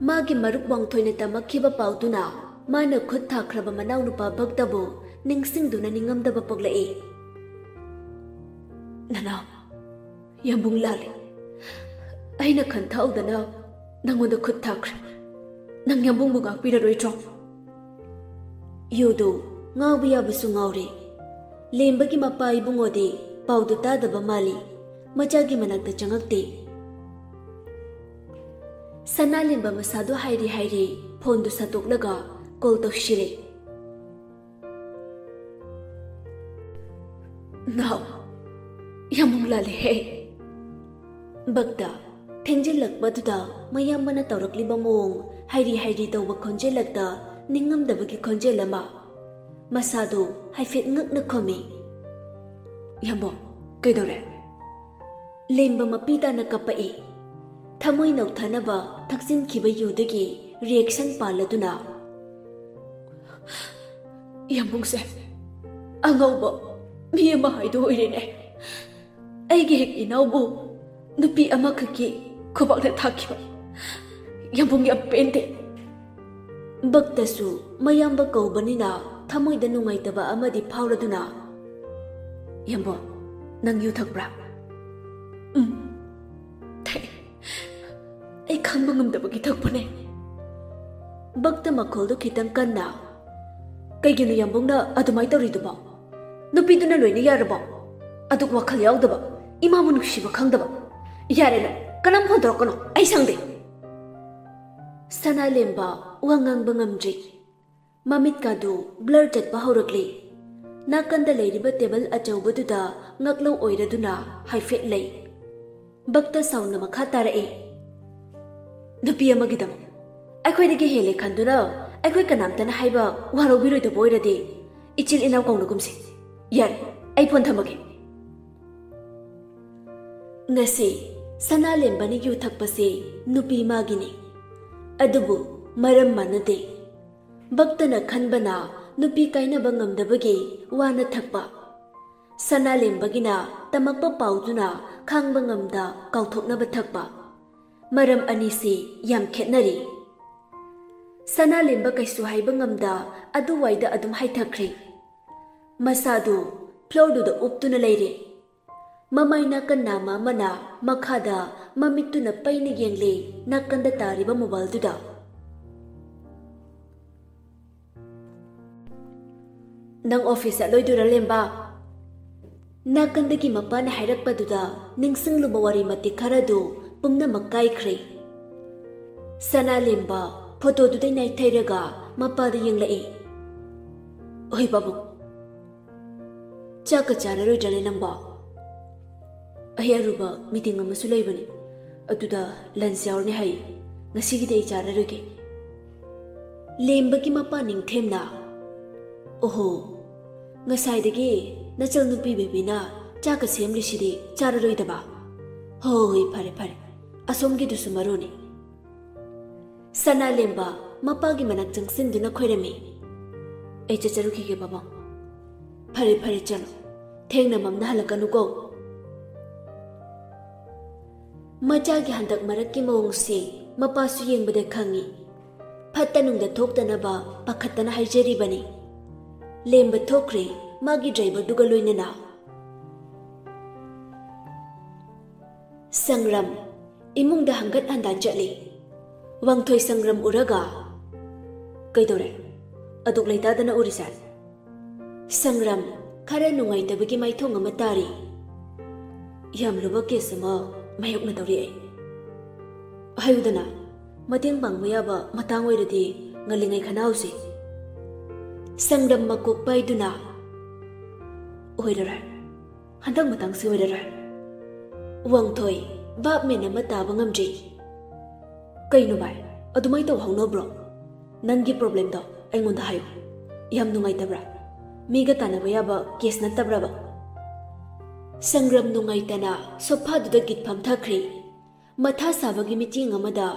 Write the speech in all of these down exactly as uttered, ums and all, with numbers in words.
ꯃꯥꯒꯤ ꯃꯔꯨꯞ ꯋꯥꯡꯊꯣꯏꯅ ꯇꯝꯃꯛꯈꯤꯕ ꯄꯥꯎꯗꯨꯅ ꯃꯥꯅ ꯈꯨꯠ ꯊꯥꯈ꯭ꯔꯕ ꯃꯅꯥꯎꯅꯨꯄꯥ ꯚꯛꯇꯕꯨ ꯅꯤꯡꯁꯤꯡꯗꯨꯅ ꯅꯤꯡꯉꯝꯗꯕ ꯄꯣꯛꯂꯛꯏ꯫ "ꯅꯅꯥꯎ, ꯌꯥꯝꯕꯨꯡ ꯂꯥꯜꯂꯦ꯫ ꯑꯩꯅ ꯈꯟꯊꯍꯧꯗꯅ ꯅꯪꯉꯣꯟꯗ ꯈꯨꯠ ꯊꯥꯈ꯭ꯔꯦ꯫ ꯅꯪ ꯌꯥꯝꯕꯨꯡꯕꯨ ꯉꯥꯛꯄꯤꯔꯔꯣꯏꯗ꯭ꯔꯣ?" ꯌꯨꯗꯨ ꯉꯥꯎꯕ ꯌꯥꯕꯁꯨ ꯉꯥꯎꯔꯦ꯫ ꯂꯦꯝꯕꯒꯤ ꯃꯄꯥ ꯏꯕꯨꯡꯉꯣꯗꯤ ꯄꯥꯎꯗꯨ ꯇꯥꯗꯕ ꯃꯥꯜꯂꯤ꯫ ꯃꯆꯥꯒꯤ ꯃꯅꯥꯛꯇ ꯆꯪꯉꯛꯇꯦ꯫ ꯁꯅꯥꯂꯦꯝꯕ ꯃꯁꯥꯗꯨ ꯍꯥꯏꯔꯤ ꯍꯥꯏꯔꯤ ꯐꯣꯟꯗꯨ ꯁꯠꯇꯣꯛꯂꯒ ꯀꯣꯜ ꯇꯧꯁꯤꯜꯂꯦ꯫ "ꯅꯥꯎ, ꯌꯥꯝꯕꯨꯡ ꯂꯥꯜꯂꯦꯍꯦ꯫" ꯚꯛꯇ ꯊꯦꯡꯖꯤꯜꯂꯛꯄꯗꯨꯗ ꯃꯌꯥꯝꯕꯅ ꯇꯧꯔꯛꯂꯤꯕ ꯃꯑꯣꯡ ꯍꯥꯏꯔꯤ ꯍꯥꯏꯔꯤ ꯇꯧꯕ ꯈꯣꯟꯖꯦꯜꯂꯛꯇ ꯅꯤꯡꯉꯝꯗꯕꯒꯤ ꯈꯣꯟꯖꯦꯜ ꯑꯃ꯫ ꯃꯁꯥꯗꯨ ꯍꯥꯏꯐꯦꯠ ꯉꯛꯅ ꯈꯨꯝꯃꯤ꯫ "ꯌꯥꯝꯕꯨꯡ, ꯀꯩꯗꯧꯔꯦ?" ꯂꯦꯝꯕ ꯃꯄꯤ ꯇꯥꯅ ꯀꯞꯄꯛꯏ꯫ ꯊꯃꯣꯏ ꯅꯧꯊꯅꯕ ꯊꯛꯆꯤꯟꯈꯤꯕ ꯌꯨꯗꯒꯤ ꯔꯤꯌꯦꯛꯁꯟ ꯄꯥꯜꯂꯗꯨꯅ, "ꯌꯥꯝꯕꯨꯡꯁꯦ ꯑꯉꯧꯕ ꯃꯤ ꯑꯃ ꯍꯥꯏꯗꯣ ꯑꯣꯏꯔꯦꯅꯦ꯫ ꯑꯩꯒꯤ ꯍꯦꯛ ꯏꯅꯥꯎꯕꯨ ꯅꯨꯄꯤ ꯑꯃꯈꯛꯀꯤ ꯈꯨꯕꯥꯛꯅ ꯊꯥꯈꯤꯕ꯫ ꯌꯥꯝꯕꯨꯡ ꯌꯥꯝ ꯄꯦꯟꯗꯦ꯫" ꯚꯛꯇꯁꯨ ꯃꯌꯥꯝꯕ ꯀꯧꯕꯅꯤꯅ ꯊꯃꯣꯏꯗ ꯅꯨꯡꯉꯥꯏꯇꯕ ꯑꯃꯗꯤ ꯐꯥꯎꯔꯗꯨꯅ, "ꯌꯥꯝꯕꯨꯡ, ꯅꯪ ꯌꯨ ꯊꯛꯄ꯭ꯔꯥ?" "ꯎꯝ, ꯊꯛꯏ꯫ ꯑꯩ ꯈꯪꯕ ꯉꯝꯗꯕꯒꯤ ꯊꯛꯄꯅꯦ꯫" ꯚꯛꯇ ꯃꯈꯣꯜꯗꯨ ꯈꯤꯇꯪ ꯀꯟꯅ, "ꯀꯩꯒꯤꯅꯣ ꯌꯥꯝꯕꯨꯡꯅ ꯑꯗꯨꯃꯥꯏꯅ ꯇꯧꯔꯤꯗꯨꯕꯣ? ꯅꯨꯄꯤꯗꯨꯅ ꯂꯣꯏꯅ ꯌꯥꯔꯕꯣ? ꯑꯗꯨꯛ ꯋꯥꯈꯜ ꯌꯥꯎꯗꯕ, ꯏꯃꯥꯕꯨ ꯅꯨꯡꯁꯤꯕ ꯈꯪꯗꯕ꯫ ꯌꯥꯔꯦ ꯅꯪ, ꯀꯅꯥꯝ ꯐꯣꯟ ꯇꯧꯔꯛꯀꯅꯣ, ꯑꯩ ꯁꯪꯗꯦ꯫" ꯁꯅꯥꯂꯦꯝꯕ ꯋꯥ ꯉꯥꯡꯕ ꯉꯝꯗ꯭ꯔꯤ꯫ ꯃꯃꯤꯠꯀꯥꯗꯨ ꯕ꯭ꯂꯔ ꯆꯠꯄ ꯍꯧꯔꯛꯂꯤ꯫ ꯅꯥꯀꯟꯗ ꯂꯩꯔꯤꯕ ꯇꯦꯕꯜ ꯑꯆꯧꯕꯗꯨꯗ ꯉꯛꯂꯧ ꯑꯣꯏꯔꯗꯨꯅ ꯍꯥꯏꯐꯦꯠ ꯂꯩ꯫ ꯚꯛꯇ ꯁꯥꯎꯅ ꯃꯈꯥ ꯇꯥꯔꯛꯏ, "ꯅꯨꯄꯤ ꯑꯃꯒꯤꯗꯃꯛ ꯑꯩꯈꯣꯏꯗꯒꯤ ꯍꯦꯜꯂꯦ ꯈꯟꯗꯨꯅ ꯑꯩꯈꯣꯏ ꯀꯅꯥꯝꯇꯅ ꯍꯥꯏꯕ ꯋꯥꯔꯧꯕꯤꯔꯣꯏꯗꯕ ꯑꯣꯏꯔꯗꯤ ꯏꯆꯤꯜ ꯏꯅꯥꯎ ꯀꯧꯅꯒꯨꯝꯁꯦ꯫ ꯌꯥꯔꯦ, ꯑꯩ ꯐꯣꯟ ꯊꯝꯃꯒꯦ꯫" ꯉꯁꯤ ꯁꯅꯥꯂꯦꯝꯕꯅ ꯌꯨ ꯊꯛꯄꯁꯤ ꯅꯨꯄꯤ ꯃꯥꯒꯤꯅꯤ꯫ ꯑꯗꯨꯕꯨ ꯃꯔꯝ ꯃꯥꯟꯅꯗꯦ꯫ ꯚꯛꯇꯅ ꯈꯟꯕꯅ ꯅꯨꯄꯤ ꯀꯥꯏꯅꯕ ꯉꯝꯗꯕꯒꯤ ꯋꯥꯅ ꯊꯛꯄ꯫ ꯁꯅꯥꯂꯦꯝꯕꯒꯤꯅ ꯇꯝꯃꯛꯄ ꯄꯥꯎꯗꯨꯅ ꯈꯥꯡꯕ ꯉꯝꯗ ꯀꯥꯎꯊꯣꯛꯅꯕ ꯊꯛꯄ꯫ ꯃꯔꯝ ꯑꯅꯤꯁꯤ ꯌꯥꯝ ꯈꯦꯠꯅꯔꯤ꯫ ꯁꯅꯥꯂꯦꯝꯕ ꯀꯩꯁꯨ ꯍꯥꯏꯕ ꯉꯝꯗ ꯑꯗꯨꯋꯥꯏꯗ ꯑꯗꯨꯝ ꯍꯥꯏꯊꯈ꯭ꯔꯦ꯫ ꯃꯁꯥꯗꯨ ꯐ꯭ꯂꯣꯔꯗꯨꯗ ꯎꯞꯇꯨꯅ ꯂꯩꯔꯦ꯫ ꯃꯃꯥꯏ ꯅꯥꯀꯟ ꯅꯥꯝꯃ ꯑꯃꯅ ꯃꯈꯥꯗ ꯃꯃꯤꯠꯇꯨꯅ ꯄꯩꯅ ꯌꯦꯡꯂꯤ ꯅꯥꯀꯟꯗ ꯇꯥꯔꯤꯕ ꯃꯣꯕꯥꯏꯜꯗꯨꯗ꯫ "ꯅꯪ ꯑꯣꯐꯤꯁ ꯆꯠꯂꯣꯏꯗꯣꯏꯔꯥ, ꯂꯦꯝꯕ?" ꯅꯥꯀꯟꯗꯒꯤ ꯃꯄꯥꯅ ꯍꯥꯏꯔꯛꯄꯗꯨꯗ ꯅꯤꯡꯁꯤꯡꯂꯨꯕ ꯋꯥꯔꯤ ꯃꯇꯦꯛ ꯈꯔꯗꯨ ꯄꯨꯝꯅꯃꯛ ꯀꯥꯏꯈ꯭ꯔꯦ꯫ ꯁꯅꯥꯂꯦꯝꯕ ꯐꯣꯇꯣꯗꯨꯗꯩ ꯅꯥꯏꯊꯩꯔꯒ ꯃꯄꯥꯗ ꯌꯦꯡꯂꯛꯏ꯫ "ꯍꯣꯏ ꯄꯥꯕꯨꯡ, ꯆꯥꯛꯀ ꯆꯥꯔꯔꯣꯏꯗ꯭ꯔꯅꯦ ꯅꯪꯕꯣ?" "ꯑꯩ ꯑꯔꯨꯕ ꯃꯤꯇꯤꯡ ꯑꯃꯁꯨ ꯂꯩꯕꯅꯤ, ꯑꯗꯨꯗ ꯂꯟꯁ ꯌꯥꯎꯔꯅꯤ ꯍꯥꯏ꯫ ꯉꯁꯤꯒꯤꯗꯤ ꯑꯩ ꯆꯥꯔꯔꯣꯏꯒꯦ꯫" ꯂꯦꯝꯕꯒꯤ ꯃꯄꯥ ꯅꯤꯡꯊꯦꯝꯅ, "ꯑꯣꯍꯣ, ꯉꯁꯥꯏꯗꯒꯤ ꯅꯆꯜꯅꯨꯄꯤ ꯕꯦꯕꯤꯅ ꯆꯥꯛꯀ ꯁꯦꯝꯂꯤꯁꯤꯗꯤ ꯆꯥꯔꯔꯣꯏꯗꯕ? ꯍꯣꯏ, ꯍꯣꯏ, ꯐꯔꯦ, ꯐꯔꯦ, ꯑꯁꯣꯝꯒꯤꯗꯨꯁꯨ ꯃꯔꯨꯅꯤ꯫" ꯁꯅꯥꯂꯦꯝꯕ ꯃꯄꯥꯒꯤ ꯃꯅꯥꯛ ꯆꯪꯁꯤꯟꯗꯨꯅ ꯈꯣꯏꯔꯝꯃꯤ꯫ "ꯑꯩ ꯆꯠꯆꯔꯨꯈꯤꯒꯦ ꯄꯥꯕꯨꯡ꯫" "ꯐꯔꯦ, ꯐꯔꯦ, ꯆꯠꯂꯣ꯫ ꯊꯦꯡꯅ ꯃꯝꯅ ꯍꯜꯂꯛꯀꯅꯨꯀꯣ꯫" ꯃꯆꯥꯒꯤ ꯍꯟꯗꯛ ꯃꯔꯛꯀꯤ ꯃꯑꯣꯡꯁꯦ ꯃꯄꯥꯁꯨ ꯌꯦꯡꯕꯗ ꯈꯪꯉꯤ꯫ ꯐꯠꯇ ꯅꯨꯡꯗ ꯊꯣꯛꯇꯅꯕ ꯄꯥꯈꯠꯇꯅ ꯍꯥꯏꯖꯔꯤꯕꯅꯤ꯫ ꯂꯦꯝꯕ ꯊꯣꯛꯈ꯭ꯔꯦ ꯃꯥꯒꯤ ꯗ꯭ꯔꯥꯏꯚꯔꯗꯨꯒ ꯂꯣꯏꯅꯅ꯫ ꯁꯪꯒ꯭ꯔꯥꯝ ꯏꯃꯨꯡꯗ ꯍꯪꯒꯠ ꯍꯟꯗꯥ ꯆꯠꯂꯤ꯫ ꯋꯥꯡꯊꯣꯏ ꯁꯪꯒ꯭ꯔꯥꯝ ꯎꯔꯒ, "ꯀꯩꯗꯧꯔꯦ? ꯑꯗꯨꯛ ꯂꯩꯇꯥꯗꯅ ꯎꯔꯤꯁꯦ?" ꯁꯪꯒ꯭ꯔꯥꯝ ꯈꯔ ꯅꯨꯡꯉꯥꯏꯇꯕꯒꯤ ꯃꯥꯏꯊꯣꯡ ꯑꯃ ꯇꯥꯔꯤ꯫ "ꯌꯥꯝ ꯂꯨꯕ ꯀꯦꯁ ꯑꯃ ꯃꯥꯌꯣꯛꯅꯗꯧꯔꯤ ꯑꯩ꯫" "ꯍꯥꯏꯌꯨꯗꯅ, ꯃꯇꯦꯡ ꯄꯥꯡꯕ ꯌꯥꯕ ꯃꯇꯥꯡ ꯑꯣꯏꯔꯗꯤ ꯉꯜꯂꯤꯉꯩ ꯈꯟꯅꯍꯧꯁꯤ꯫" ꯁꯪꯒ꯭ꯔꯥꯝ ꯃꯀꯣꯛ ꯄꯥꯏꯗꯨꯅ, "ꯑꯣꯏꯔꯔꯣꯏ, ꯍꯟꯗꯛ ꯃꯇꯥꯡꯁꯤ ꯑꯣꯏꯔꯔꯣꯏ꯫" ꯋꯥꯡꯊꯣꯏ ꯚꯥꯞ ꯃꯦꯟ ꯑꯃ ꯇꯥꯕ ꯉꯝꯗ꯭ꯔꯤ꯫ "ꯀꯩꯅꯣ ꯚꯥꯏ, ꯑꯗꯨꯃꯥꯏꯅ ꯇꯧ ꯍꯧꯅꯕ꯭ꯔꯣ? ꯅꯪꯒꯤ ꯄ꯭ꯔꯣꯕ꯭ꯂꯦꯝꯗꯣ ꯑꯩꯉꯣꯟꯗ ꯍꯥꯏꯌꯨ꯫ ꯌꯥꯝ ꯅꯨꯡꯉꯥꯏꯇꯕ꯭ꯔꯥ? ꯃꯤꯒ ꯇꯥꯟꯅꯕ ꯌꯥꯕ ꯀꯦꯁ ꯅꯠꯇꯕ꯭ꯔꯕ?" ꯁꯪꯒ꯭ꯔꯥꯝ ꯅꯨꯡꯉꯥꯏꯇꯅ ꯁꯣꯐꯥꯗꯨꯗ ꯒꯤꯠ ꯐꯝꯊꯈ꯭ꯔꯦ꯫ ꯃꯊꯥ ꯁꯥꯕꯒꯤ ꯃꯤꯠꯌꯦꯡ ꯑꯃꯗ,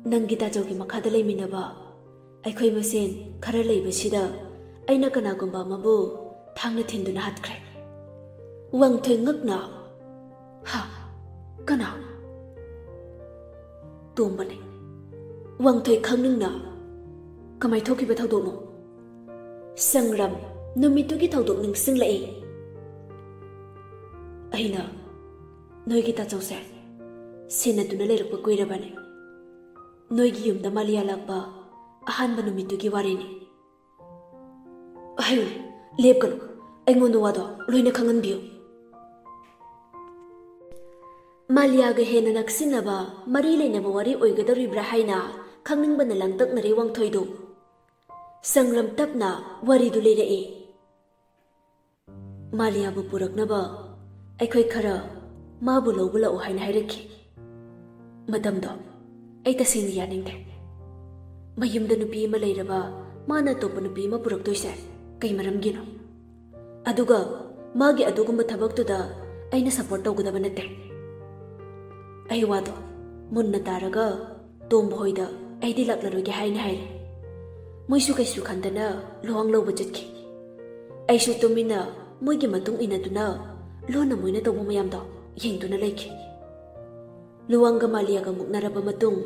"ꯅꯪꯒꯤ ꯇꯥꯖꯧꯒꯤ ꯃꯈꯥꯗ ꯂꯩꯃꯤꯟꯅꯕ ꯑꯩꯈꯣꯏ ꯃꯁꯦꯟ ꯈꯔ ꯂꯩꯕꯁꯤꯗ ꯑꯩꯅ ꯀꯅꯥꯒꯨꯝꯕ ꯑꯃꯕꯨ ꯊꯥꯡꯅ ꯊꯤꯟꯗꯨꯅ ꯍꯥꯠꯈ꯭ꯔꯦ꯫" ꯋꯥꯡꯊꯣꯏ ꯉꯛꯅ, "ꯍꯥ? ꯀꯅꯥ? ꯇꯣꯝꯕꯅꯦ꯫ ꯋꯥꯡꯊꯣꯏ ꯈꯪꯅꯤꯡꯅ, "ꯀꯃꯥꯏ ꯊꯣꯛꯈꯤꯕ ꯊꯧꯗꯣꯛꯅꯣ?" ꯁꯪꯒ꯭ꯔꯥꯝ, ꯅꯨꯃꯤꯠꯇꯨꯒꯤ ꯊꯧꯗꯣꯛ ꯅꯤꯡꯁꯤꯡꯂꯛꯏ꯫ ꯑꯩꯅ ꯅꯣꯏꯒꯤ ꯇꯥꯆꯧꯁꯦ ꯁꯦꯟꯅꯗꯨꯅ ꯂꯩꯔꯛꯄ ꯀꯨꯏꯔꯕꯅꯦ꯫ ꯅꯣꯏꯒꯤ ꯌꯨꯝꯗ ꯃꯥꯂꯤꯌꯥ ꯂꯥꯛꯄ ꯑꯍꯥꯟꯕ ꯅꯨꯃꯤꯠꯇꯨꯒꯤ ꯋꯥꯔꯤꯅꯤ꯫ ꯍꯥꯏꯌꯨꯅꯦ, ꯂꯦꯞꯀꯅꯨ, ꯑꯩꯉꯣꯟꯗ ꯋꯥꯗꯣ ꯂꯣꯏꯅ ꯈꯪꯍꯟꯕꯤꯌꯨ꯫ ꯃꯥꯂꯤꯌꯥꯒ ꯍꯦꯟꯅ ꯅꯛꯁꯤꯟꯅꯕ, ꯃꯔꯤ ꯂꯩꯅꯕ ꯋꯥꯔꯤ ꯑꯣꯏꯒꯗꯧꯔꯤꯕ꯭ꯔꯥ ꯍꯥꯏꯅ ꯈꯪꯅꯤꯡꯕꯅ ꯂꯥꯡꯇꯛꯅꯔꯦ ꯋꯥꯡꯊꯣꯏꯗꯨ꯫ ꯁꯪꯒ꯭ꯔꯥꯝ ꯇꯞꯅ ꯋꯥꯔꯤꯗꯨ ꯂꯤꯔꯛꯏ꯫ ꯃꯥꯂꯤꯌꯥꯕꯨ ꯄꯨꯔꯛꯅꯕ ꯑꯩꯈꯣꯏ ꯈꯔ ꯃꯥꯕꯨ ꯂꯧꯕ ꯂꯥꯛꯎ ꯍꯥꯏꯅ ꯍꯥꯏꯔꯛꯈꯤ꯫ ꯃꯇꯝꯗꯣ ꯑꯩ ꯇꯁꯦꯡꯅ ꯌꯥꯅꯤꯡꯗꯦ꯫ ꯃꯌꯨꯝꯗ ꯅꯨꯄꯤ ꯑꯃ ꯂꯩꯔꯕ ꯃꯥꯅ ꯑꯇꯣꯞꯄ ꯅꯨꯄꯤ ꯑꯃ ꯄꯨꯔꯛꯇꯣꯏꯁꯦ ꯀꯩ ꯃꯔꯝꯒꯤꯅꯣ? ꯑꯗꯨꯒ ꯃꯥꯒꯤ ꯑꯗꯨꯒꯨꯝꯕ ꯊꯕꯛꯇꯨꯗ ꯑꯩꯅ ꯁꯄꯣꯔꯠ ꯇꯧꯒꯗꯕ ꯅꯠꯇꯦ꯫ ꯑꯩ ꯋꯥꯗꯣ ꯃꯨꯟꯅ ꯇꯥꯔꯒ ꯇꯣꯝꯕ ꯍꯣꯏꯗ ꯑꯩꯗꯤ ꯂꯥꯛꯂꯔꯣꯏꯒꯦ ꯍꯥꯏꯅ ꯍꯥꯏꯔꯦ꯫ ꯃꯣꯏꯁꯨ ꯀꯩꯁꯨ ꯈꯟꯗꯅ ꯂꯨꯍꯣꯡ ꯂꯧꯕ ꯆꯠꯈꯤ꯫ ꯑꯩꯁꯨ ꯇꯨꯃꯤꯟꯅ ꯃꯣꯏꯒꯤ ꯃꯇꯨꯡ ꯏꯟꯅꯗꯨꯅ ꯂꯣꯟꯅ ꯃꯣꯏꯅ ꯇꯧꯕ ꯃꯌꯥꯝꯗꯣ ꯌꯦꯡꯗꯨꯅ ꯂꯩꯈꯤ꯫ ꯂꯨꯋꯥꯡꯒ ꯃꯥꯂꯤꯌꯥꯒ ꯃꯨꯛꯅꯔꯕ ꯃꯇꯨꯡ,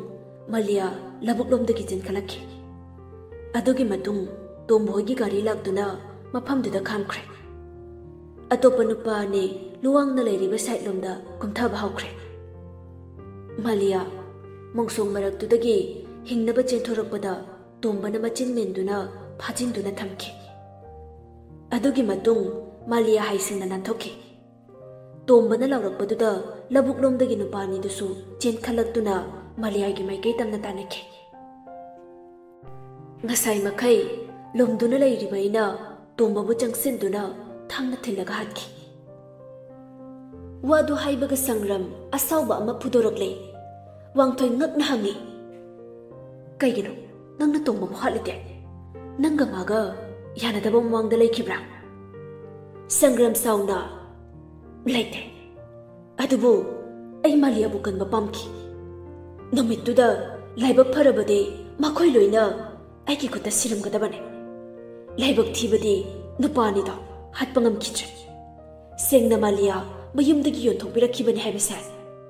ꯃꯥꯂꯤꯌꯥ ꯂꯧꯕꯨꯛꯂꯣꯝꯗꯒꯤ ꯆꯦꯟꯈꯠꯂꯛꯈꯤ꯫ ꯑꯗꯨꯒꯤ ꯃꯇꯨꯡ ꯇꯣꯝꯕ ꯍꯣꯏꯒꯤ ꯒꯥꯔꯤ ꯂꯥꯛꯇꯨꯅ ꯃꯐꯝꯗꯨꯗ ꯈꯥꯝꯈ꯭ꯔꯦ꯫ ꯑꯇꯣꯞꯄ ꯅꯨꯄꯥ ꯑꯅꯤ ꯂꯨꯋꯥꯡꯅ ꯂꯩꯔꯤꯕ ꯁꯥꯏꯠꯂꯣꯝꯗ ꯀꯨꯝꯊꯕ ꯍꯧꯈ꯭ꯔꯦ꯫ ꯃꯥꯂꯤꯌꯥ ꯃꯣꯡꯁꯣꯡ ꯃꯔꯛꯇꯨꯗꯒꯤ ꯍꯤꯡꯅꯕ ꯆꯦꯟꯊꯣꯔꯛꯄꯗ ꯇꯣꯝꯕꯅ ꯃꯆꯤꯟ ꯃꯦꯟꯗꯨꯅ ꯐꯥꯖꯤꯟꯗꯨꯅ ꯊꯝꯈꯤ꯫ ꯑꯗꯨꯒꯤ ꯃꯇꯨꯡ ꯃꯥꯂꯤꯌꯥ ꯍꯩꯁꯤꯡꯅ ꯅꯥꯟꯊꯣꯛꯈꯤ꯫ ꯇꯣꯝꯕꯅ ꯂꯥꯎꯔꯛꯄꯗꯨꯗ ꯂꯧꯕꯨꯛꯂꯣꯝꯗꯒꯤ ꯅꯨꯄꯥ ꯑꯅꯤꯗꯨꯁꯨ ꯆꯦꯟꯈꯠꯂꯛꯇꯨꯅ ꯃꯥꯂꯤꯌꯥꯒꯤ ꯃꯥꯏꯀꯩ ꯇꯝꯅ ꯇꯥꯟꯅꯈꯤ꯫ ꯉꯁꯥꯏ ꯃꯈꯩ ꯂꯨꯝꯗꯨꯅ ꯂꯩꯔꯤꯕ ꯑꯩꯅ ꯇꯣꯝꯕꯕꯨ ꯆꯪꯁꯤꯟꯗꯨꯅ ꯊꯥꯡꯅ ꯊꯤꯜꯂꯒ ꯍꯥꯠꯈꯤ꯫ ꯋꯥꯗꯨ ꯍꯥꯏꯕꯒ ꯁꯪꯒ꯭ꯔꯥꯝ ꯑꯁꯥꯎꯕ ꯑꯃ ꯐꯨꯗꯣꯔꯛꯂꯦ꯫ ꯋꯥꯡꯊꯣꯏ ꯉꯛꯅ ꯍꯪꯉꯤ, "ꯀꯩꯒꯤꯅꯣ ꯅꯪꯅ ꯇꯣꯝꯕꯕꯨ ꯍꯥꯠꯂꯤꯗꯦ? ꯅꯪꯒ ꯃꯥꯒ ꯌꯥꯅꯗꯕ ꯃꯃꯥꯡꯗ ꯂꯩꯈꯤꯕ꯭ꯔꯥ?" ꯁꯪꯒ꯭ꯔꯥꯝ ꯁꯥꯎꯅ, "ꯂꯩꯇꯦ꯫ ꯑꯗꯨꯕꯨ ꯑꯩ ꯃꯥꯂꯤꯌꯥꯕꯨ ꯀꯟꯕ ꯄꯥꯝꯈꯤ꯫ ꯅꯨꯃꯤꯠꯇꯨꯗ ꯂꯥꯏꯕꯛ ꯐꯔꯕꯗꯤ ꯃꯈꯣꯏ ꯂꯣꯏꯅ ꯑꯩꯒꯤ ꯈꯨꯠꯇ ꯁꯤꯔꯝꯒꯗꯕꯅꯤ꯫ ꯂꯥꯏꯕꯛ ꯊꯤꯕꯗꯤ ꯅꯨꯄꯥ ꯑꯅꯤꯗꯣ ꯍꯥꯠꯄ ꯉꯝꯈꯤꯗ꯭ꯔꯦ꯫ ꯁꯦꯡꯅ ꯃꯥꯂꯤꯌꯥ ꯃꯌꯨꯝꯗꯒꯤ ꯌꯣꯟꯊꯣꯛꯄꯤꯔꯛꯈꯤꯕꯅꯤ ꯍꯥꯏꯕꯁꯦ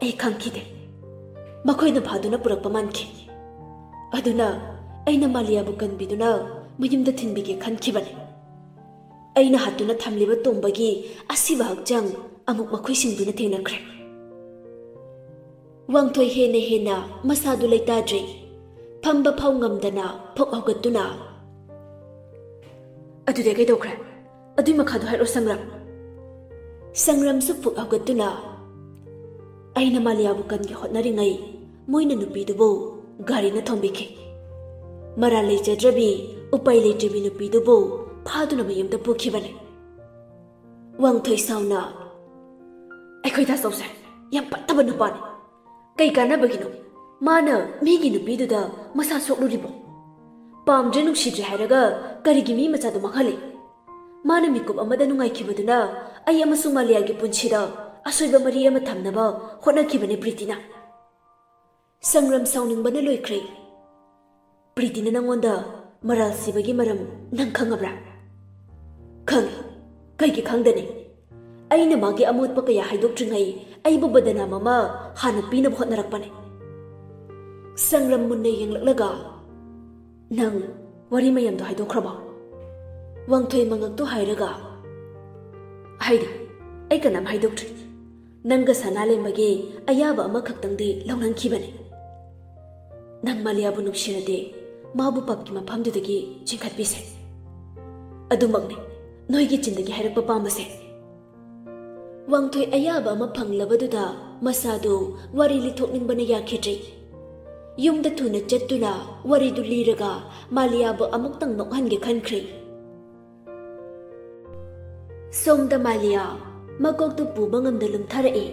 ꯑꯩ ꯈꯪꯈꯤꯗꯦ꯫ ꯃꯈꯣꯏꯅ ꯐꯥꯗꯨꯅ ꯄꯨꯔꯛꯄ ꯃꯥꯟꯈꯤ꯫ ꯑꯗꯨꯅ ꯑꯩꯅ ꯃꯥꯂꯤꯌꯥꯕꯨ ꯀꯟꯕꯤꯗꯨꯅ ꯃꯌꯨꯝꯗ ꯊꯤꯟꯕꯤꯒꯦ ꯈꯟꯈꯤꯕꯅꯤ꯫ ꯑꯩꯅ ꯍꯥꯠꯇꯨꯅ ꯊꯝꯂꯤꯕ ꯇꯣꯝꯕꯒꯤ ꯑꯁꯤꯕ ꯍꯛꯆꯥꯡ ꯑꯃꯨꯛ ꯃꯈꯣꯏꯁꯤꯡꯗꯨꯅ ꯊꯦꯡꯅꯈ꯭ꯔꯦ꯫ ꯋꯥꯡꯊꯣꯏ ꯍꯦꯟꯅ ꯍꯦꯟꯅ ꯃꯁꯥꯗꯨ ꯂꯩꯇꯥꯗ꯭ꯔꯦ꯫ ꯐꯝꯕ ꯐꯥꯎ ꯉꯝꯗꯅ ꯐꯨꯛ ꯍꯧꯒꯠꯇꯨꯅ, "ꯑꯗꯨꯗꯤ ꯀꯩꯗꯧꯈ꯭ꯔꯦ? ꯑꯗꯨꯏ ꯃꯈꯥꯗꯣ ꯍꯥꯏꯔꯛꯑꯣ, ꯁꯪꯒ꯭ꯔꯥꯝ꯫" ꯁꯪꯒ꯭ꯔꯥꯝꯁꯨ ꯐꯨꯛ ꯍꯧꯒꯠꯇꯨꯅ, "ꯑꯩꯅ ꯃꯥꯂꯤꯌꯥꯕꯨ ꯀꯟꯒꯦ ꯍꯣꯠꯅꯔꯤꯉꯩ ꯃꯣꯏꯅ ꯅꯨꯄꯤꯗꯨꯕꯨ ꯒꯥꯔꯤꯅ ꯊꯣꯝꯕꯤꯈꯤ꯫ ꯃꯔꯥꯜ ꯂꯩꯖꯗ꯭ꯔꯕꯤ, ꯎꯄꯥꯏ ꯂꯩꯇ꯭ꯔꯕꯤ ꯅꯨꯄꯤꯗꯨꯕꯨ ꯐꯥꯗꯨꯅ ꯃꯌꯨꯝꯗ ꯄꯨꯈꯤꯕꯅꯤ꯫" ꯋꯥꯡꯊꯣꯏ ꯁꯥꯎꯅ, "ꯑꯩꯈꯣꯏ ꯇꯥꯆꯧꯁꯦ ꯌꯥꯝ ꯐꯠꯇꯕ ꯅꯨꯄꯥꯅꯤ꯫ ꯀꯩ ꯀꯥꯟꯅꯕꯒꯤꯅꯣ ꯃꯥꯅ ꯃꯤꯒꯤ ꯅꯨꯄꯤꯗꯨꯗ ꯃꯁꯥ ꯁꯣꯛꯂꯨꯔꯤꯕꯣ? ꯄꯥꯝꯗ꯭ꯔꯦ ꯅꯨꯡꯁꯤꯗ꯭ꯔꯦ ꯍꯥꯏꯔꯒ ꯀꯔꯤꯒꯤ ꯃꯤ ꯃꯆꯥꯗꯣ ꯃꯥꯡꯍꯜꯂꯤ? ꯃꯥꯅ ꯃꯤꯀꯨꯞ ꯑꯃꯗ ꯅꯨꯡꯉꯥꯏꯈꯤꯕꯗꯨꯅ ꯑꯩ ꯑꯃꯁꯨꯡ ꯃꯥꯂꯤꯌꯥꯒꯤ ꯄꯨꯟꯁꯤꯗ ꯑꯁꯣꯏꯕ ꯃꯔꯤ ꯑꯃ ꯊꯝꯅꯕ ꯍꯣꯠꯅꯈꯤꯕꯅꯤ, ꯄ꯭ꯔꯤꯇꯤꯅ꯫" ꯁꯪꯒ꯭ꯔꯥꯝ ꯁꯥꯎꯅꯤꯡꯕꯅ ꯂꯣꯏꯈ꯭ꯔꯦ꯫ "ꯄ꯭ꯔꯤꯇꯤꯅ ꯅꯪꯉꯣꯟꯗ ꯃꯔꯥꯜ ꯁꯤꯕꯒꯤ ꯃꯔꯝ ꯅꯪ ꯈꯪꯉꯕ꯭ꯔꯥ?" "ꯈꯪꯉꯤ꯫ ꯀꯩꯒꯤ ꯈꯪꯗꯅꯤ? ꯑꯩꯅ ꯃꯥꯒꯤ ꯑꯃꯣꯠꯄ ꯀꯌꯥ ꯍꯥꯏꯗꯣꯛꯇ꯭ꯔꯤꯉꯩ ꯑꯩꯕꯨ ꯕꯗꯅꯥꯝ ꯑꯃ ꯍꯥꯟꯅ ꯄꯤꯅꯕ ꯍꯣꯠꯅꯔꯛꯄꯅꯤ꯫" ꯁꯪꯒ꯭ꯔꯥꯝ ꯃꯨꯟꯅ ꯌꯦꯡꯂꯛꯂꯒ, "ꯅꯪ ꯋꯥꯔꯤ ꯃꯌꯥꯝꯗꯣ ꯍꯥꯏꯗꯣꯛꯈ꯭ꯔꯕꯣ?" ꯋꯥꯡꯊꯣꯏ ꯃꯉꯛꯇꯨ ꯍꯥꯏꯔꯒ, "ꯍꯥꯏꯗꯦ, ꯑꯩ ꯀꯅꯥꯝ ꯍꯥꯏꯗꯣꯛꯇ꯭ꯔꯤ꯫ ꯅꯪꯒ ꯁꯅꯥꯂꯦꯝꯕꯒꯤ ꯑꯌꯥꯕ ꯑꯃꯈꯛꯇꯪꯗꯤ ꯂꯧꯅꯈꯤꯕꯅꯤ꯫ ꯅꯪ ꯃꯥꯂꯤꯌꯥꯕꯨ ꯅꯨꯡꯁꯤꯔꯗꯤ ꯃꯥꯕꯨ ꯄꯞꯀꯤ ꯃꯐꯝꯗꯨꯗꯒꯤ ꯆꯤꯡꯈꯠꯄꯤꯁꯦ꯫ ꯑꯗꯨꯃꯛꯅꯤ ꯅꯣꯏꯒꯤ ꯆꯤꯟꯗꯒꯤ ꯍꯥꯏꯔꯛꯄ ꯄꯥꯝꯕꯁꯦ꯫" ꯋꯥꯡꯊꯣꯏ ꯑꯌꯥꯕ ꯑꯃ ꯐꯪꯂꯕꯗꯨꯗ ꯃꯁꯥꯗꯨ ꯋꯥꯔꯤ ꯂꯤꯊꯣꯛꯅꯤꯡꯕꯅ ꯌꯥꯈꯤꯗ꯭ꯔꯦ꯫ ꯌꯨꯝꯗ ꯊꯨꯅ ꯆꯠꯇꯨꯅ ꯋꯥꯔꯤꯗꯨ ꯂꯤꯔꯒ ꯃꯥꯂꯤꯌꯥꯕꯨ ꯑꯃꯨꯛꯇꯪ ꯅꯣꯛꯍꯟꯒꯦ ꯈꯟꯈ꯭ꯔꯦ꯫ ꯁꯣꯝꯗ ꯃꯥꯂꯤꯌꯥ ꯃꯀꯣꯛꯇꯨ ꯄꯨꯕ ꯉꯝꯗ ꯂꯨꯝꯊꯔꯛꯏ꯫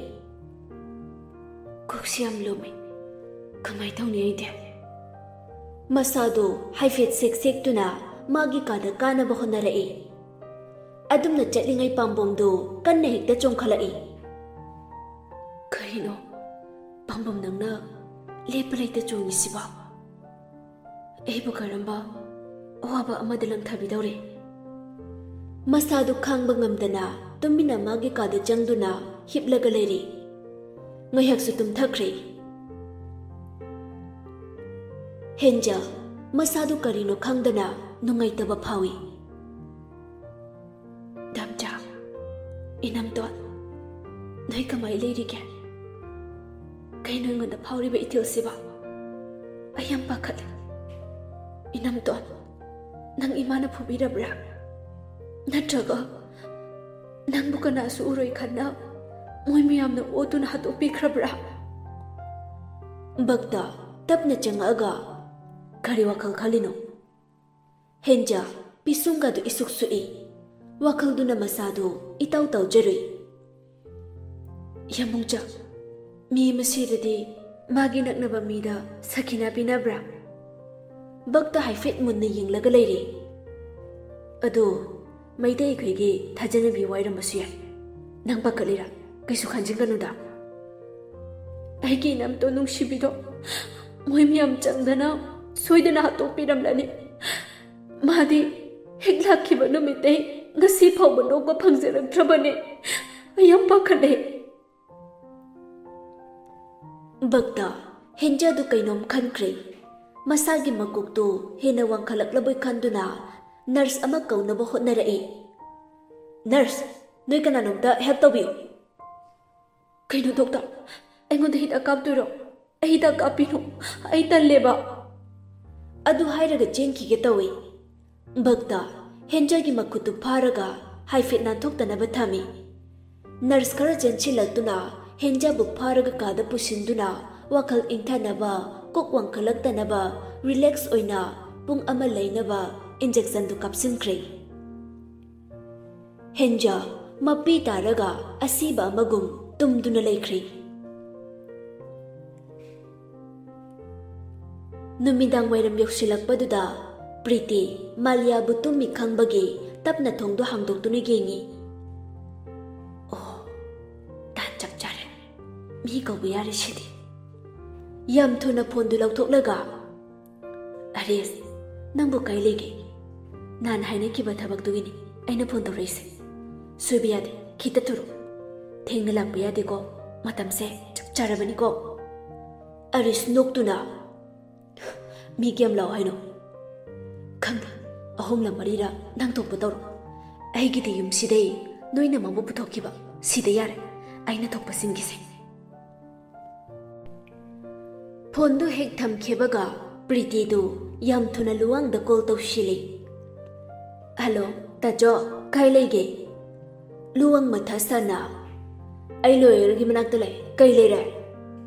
"ꯀꯣꯛꯁꯤ ꯌꯥꯝ ꯂꯨꯝꯃꯤ꯫ ꯀꯃꯥꯏ ꯇꯧꯅꯤ ꯑꯩꯗꯤ?" ꯃꯁꯥꯗꯨ ꯍꯥꯏꯐꯦꯠ ꯁꯦꯛ ꯁꯦꯛꯇꯨꯅ ꯃꯥꯒꯤ ꯀꯥꯗ ꯀꯥꯅꯕ ꯍꯣꯠꯅꯔꯛꯏ꯫ ꯑꯗꯨꯝꯅ ꯆꯠꯂꯤꯉꯩ ꯄꯥꯝꯕꯣꯝꯗꯨ ꯀꯟꯅ ꯍꯦꯛꯇ ꯆꯣꯡꯈꯠꯂꯛꯏ꯫ "ꯀꯔꯤꯅꯣ ꯄꯥꯝꯕꯣꯝ ꯅꯪꯅ ꯂꯦꯞꯄ ꯂꯩꯇ ꯆꯣꯡꯉꯤꯁꯤꯕꯣ? ꯑꯩꯕꯨ ꯀꯔꯝꯕ ꯑꯋꯥꯕ ꯑꯃꯗ ꯂꯪꯊꯕꯤꯗꯧꯔꯦ?" ꯃꯁꯥꯗꯨ ꯈꯥꯡꯕ ꯉꯝꯗꯅ ꯇꯨꯃꯤꯟꯅ ꯃꯥꯒꯤ ꯀꯥꯗ ꯆꯪꯗꯨꯅ ꯍꯤꯞꯂꯒ ꯂꯩꯔꯤ꯫ ꯉꯥꯏꯍꯥꯛꯁꯨ ꯇꯨꯝꯊꯈ꯭ꯔꯦ꯫ ꯍꯦꯟꯖꯥ ꯃꯁꯥꯗꯨ ꯀꯔꯤꯅꯣ ꯈꯪꯗꯅ ꯅꯨꯡꯉꯥꯏꯇꯕ ꯐꯥꯎꯏ꯫ "ꯗꯥꯝꯆꯥ, ꯏꯅꯝꯇꯣꯟ, ꯅꯣꯏ ꯀꯃꯥꯏ ꯂꯩꯔꯤꯒꯦ? ꯀꯩꯅꯣ ꯑꯩꯉꯣꯟꯗ ꯐꯥꯎꯔꯤꯕ ꯏꯊꯤꯜꯁꯤꯕꯣ? ꯑꯩ ꯌꯥꯝ ꯄꯥꯈꯠꯂꯦ꯫ ꯏꯅꯝꯇꯣꯟ, ꯅꯪ ꯏꯃꯥꯅ ꯐꯨꯕꯤꯔꯕ꯭ꯔꯥ? ꯅꯠꯇ꯭ꯔꯒ ꯅꯪꯕꯨ ꯀꯅꯥꯁꯨ ꯎꯔꯣꯏ ꯈꯟꯅ ꯃꯣꯏ ꯃꯌꯥꯝꯅ ꯑꯣꯠꯇꯨꯅ ꯍꯥꯠꯇꯣꯛꯄꯤꯈ꯭ꯔꯕ꯭ꯔꯥ?" ꯚꯛꯇ ꯇꯞꯅ ꯆꯪꯉꯛꯑꯒ, "ꯀꯔꯤ ꯋꯥꯈꯜ ꯈꯜꯂꯤꯅꯣ?" ꯍꯦꯟꯖꯥ ꯄꯤꯁꯨꯝꯒꯗꯨ ꯏꯁꯨꯛ ꯁꯨꯛꯏ꯫ ꯋꯥꯈꯜꯗꯨꯅ ꯃꯁꯥꯗꯨ ꯏꯇꯧ ꯇꯧꯖꯔꯨꯏ꯫ "ꯌꯥꯝꯕꯨꯡꯆꯥ, ꯃꯤ ꯑꯃ ꯁꯤꯔꯗꯤ ꯃꯥꯒꯤ ꯅꯛꯅꯕ ꯃꯤꯗ ꯁꯈꯤꯅꯥ ꯄꯤꯅꯕ꯭ꯔꯥ?" ꯚꯛꯇ ꯍꯥꯏꯐꯦꯠ ꯃꯨꯟꯅ ꯌꯦꯡꯂꯒ ꯂꯩꯔꯦ꯫ "ꯑꯗꯨ ꯃꯩꯇꯩ ꯑꯩꯈꯣꯏꯒꯤ ꯊꯥꯖꯅꯕꯤ ꯋꯥꯏꯔꯝꯕꯁꯨ ꯌꯥꯏ꯫ ꯅꯪ ꯄꯥꯈꯠꯂꯤꯔꯥ? ꯀꯩꯁꯨ ꯈꯟꯖꯤꯟꯒꯅꯨꯗ꯫ ꯑꯩꯒꯤ ꯏꯅꯝꯇꯣ ꯅꯨꯡꯁꯤꯕꯤꯗꯣ ꯃꯣꯏ ꯃꯌꯥꯝ ꯆꯪꯗꯅ ꯁꯣꯏꯗꯅ ꯍꯥꯠꯇꯣꯛꯄꯤꯔꯝꯂꯅꯤ꯫ ꯃꯥꯗꯤ ꯍꯦꯛ ꯂꯥꯛꯈꯤꯕ ꯅꯨꯃꯤꯠꯇꯩ ꯉꯁꯤ ꯐꯥꯎꯕ ꯅꯣꯛꯄ ꯐꯪꯖꯔꯛꯇ꯭ꯔꯕꯅꯤ꯫ ꯑꯩ ꯌꯥꯝ ꯄꯥꯈꯠꯂꯦ꯫" ꯚꯛꯇ ꯍꯦꯟꯖꯥꯗꯨ ꯀꯩꯅꯣꯝ ꯈꯟꯈ꯭ꯔꯦ꯫ ꯃꯁꯥꯒꯤ ꯃꯀꯣꯛꯇꯨ ꯍꯦꯟꯅ ꯋꯥꯡꯈꯠꯂꯛꯂꯕꯣꯏ ꯈꯟꯗꯨꯅ ꯅꯔꯁ ꯑꯃ ꯀꯧꯅꯕ ꯍꯣꯠꯅꯔꯛꯏ꯫ "ꯅꯔꯁ, ꯅꯣꯏ ꯀꯅꯥꯅꯣꯝꯇ ꯍꯦꯜꯞ ꯇꯧꯕꯤꯌꯨ꯫" "ꯀꯩꯅꯣ ꯗꯣꯛꯇꯔ, ꯑꯩꯉꯣꯟꯗ ꯍꯤꯗꯥꯛ ꯀꯥꯞꯇꯣꯏꯔꯣ? ꯑꯩ ꯍꯤꯗꯥꯛ ꯀꯥꯞꯄꯤꯅꯨ, ꯑꯩ ꯇꯜꯂꯦꯕ꯫" ꯑꯗꯨ ꯍꯥꯏꯔꯒ ꯆꯦꯟꯈꯤꯒꯦ ꯇꯧꯏ꯫ ꯚꯛꯇ ꯍꯦꯟꯖꯥꯒꯤ ꯃꯈꯨꯠꯇꯨ ꯐꯥꯔꯒ ꯍꯥꯏꯐꯦꯠ ꯅꯥꯟꯊꯣꯛꯇꯅꯕ ꯊꯝꯃꯤ꯫ ꯅꯔꯁ ꯈꯔ ꯆꯦꯟꯁꯤꯜꯂꯛꯇꯨꯅ ꯍꯦꯟꯖꯥꯕꯨ ꯐꯥꯔꯒ ꯀꯥꯗ ꯄꯨꯁꯤꯟꯗꯨꯅ ꯋꯥꯈꯜ ꯏꯪꯊꯅꯕ, ꯀꯣꯛ ꯋꯥꯡꯈꯠꯂꯛꯇꯅꯕ, ꯔꯤꯂꯦꯛꯁ ꯑꯣꯏꯅ ꯄꯨꯡ ꯑꯃ ꯂꯩꯅꯕ ꯏꯟꯖꯦꯛꯁꯟꯗꯨ ꯀꯥꯞꯁꯤꯟꯈ꯭ꯔꯦ꯫ ꯍꯦꯟꯖꯥ ꯃꯄꯤ ꯇꯥꯔꯒ ꯑꯁꯤꯕ ꯑꯃꯒꯨꯝ ꯇꯨꯝꯗꯨꯅ ꯂꯩꯈ꯭ꯔꯦ꯫ ꯅꯨꯃꯤꯗꯥꯡ ꯋꯥꯏꯔꯝ ꯌꯧꯁꯤꯜꯂꯛꯄꯗꯨꯗ ꯄ꯭ꯔꯤꯇꯤ ꯃꯥꯂꯤꯌꯥꯕꯨ ꯇꯨꯝꯃꯤ ꯈꯪꯕꯒꯤ ꯇꯞꯅ ꯊꯣꯡꯗꯨ ꯍꯥꯡꯗꯣꯛꯇꯨꯅ ꯌꯦꯡꯉꯤ꯫ "ꯑꯣ, ꯇꯥꯟ ꯆꯞ ꯆꯥꯔꯦ꯫ ꯃꯤ ꯀꯧꯕ ꯌꯥꯔꯦ ꯁꯤꯗꯤ꯫" ꯌꯥꯝ ꯊꯨꯅ ꯐꯣꯟꯗꯨ ꯂꯧꯊꯣꯛꯂꯒ, "ꯑꯔꯦꯁ, ꯅꯪꯕꯨ ꯀꯥꯏ ꯂꯩꯒꯦ? ꯅꯍꯥꯟ ꯍꯥꯏꯅꯈꯤꯕ ꯊꯕꯛꯇꯨꯒꯤꯅꯤ ꯑꯩꯅ ꯐꯣꯟ ꯇꯧꯔꯛꯏꯁꯦ꯫ ꯁꯣꯏꯕ ꯌꯥꯗꯦ, ꯈꯤꯇ ꯊꯨꯔꯣ꯫ ꯊꯦꯡꯅ ꯂꯥꯛꯄ ꯌꯥꯗꯦꯀꯣ, ꯃꯇꯝꯁꯦ ꯆꯞ ꯆꯥꯔꯕꯅꯤꯀꯣ꯫ ꯑꯔꯤꯁ ꯅꯣꯛꯇꯨꯅ, "ꯃꯤ ꯀꯌꯥꯝ ꯂꯥꯛꯑꯣ ꯍꯥꯏꯅꯣ?" "ꯈꯪꯗꯦ, ꯑꯍꯨꯝꯂ ꯃꯔꯤꯔ ꯅꯪ ꯊꯣꯛꯄ ꯇꯧꯔꯣ꯫ ꯑꯩꯒꯤꯗꯤ ꯌꯨꯝꯁꯤꯗꯩ ꯅꯣꯏꯅ ꯃꯕꯨ ꯄꯨꯊꯣꯛꯈꯤꯕ ꯁꯤꯗ ꯌꯥꯔꯦ, ꯑꯩꯅ ꯊꯣꯛꯄꯁꯤꯡꯒꯤꯁꯦ꯫" ꯐꯣꯟꯗꯨ ꯍꯦꯛ ꯊꯝꯈꯤꯕꯒ ꯄ꯭ꯔꯤꯇꯤꯗꯨ ꯌꯥꯝ ꯊꯨꯅ ꯂꯨꯋꯥꯡꯗ ꯀꯣꯜ ꯇꯧꯁꯤꯜꯂꯤ꯫ "ꯍꯜꯂꯣ, ꯇꯥꯆꯧ, ꯀꯥꯏ ꯂꯩꯒꯦ?" ꯂꯨꯋꯥꯡ ꯃꯊꯥ ꯁꯥꯅ, "ꯑꯩ ꯂꯣꯌꯔꯒꯤ ꯃꯅꯥꯛꯇ ꯂꯩ, ꯀꯩ ꯂꯩꯔꯦ?"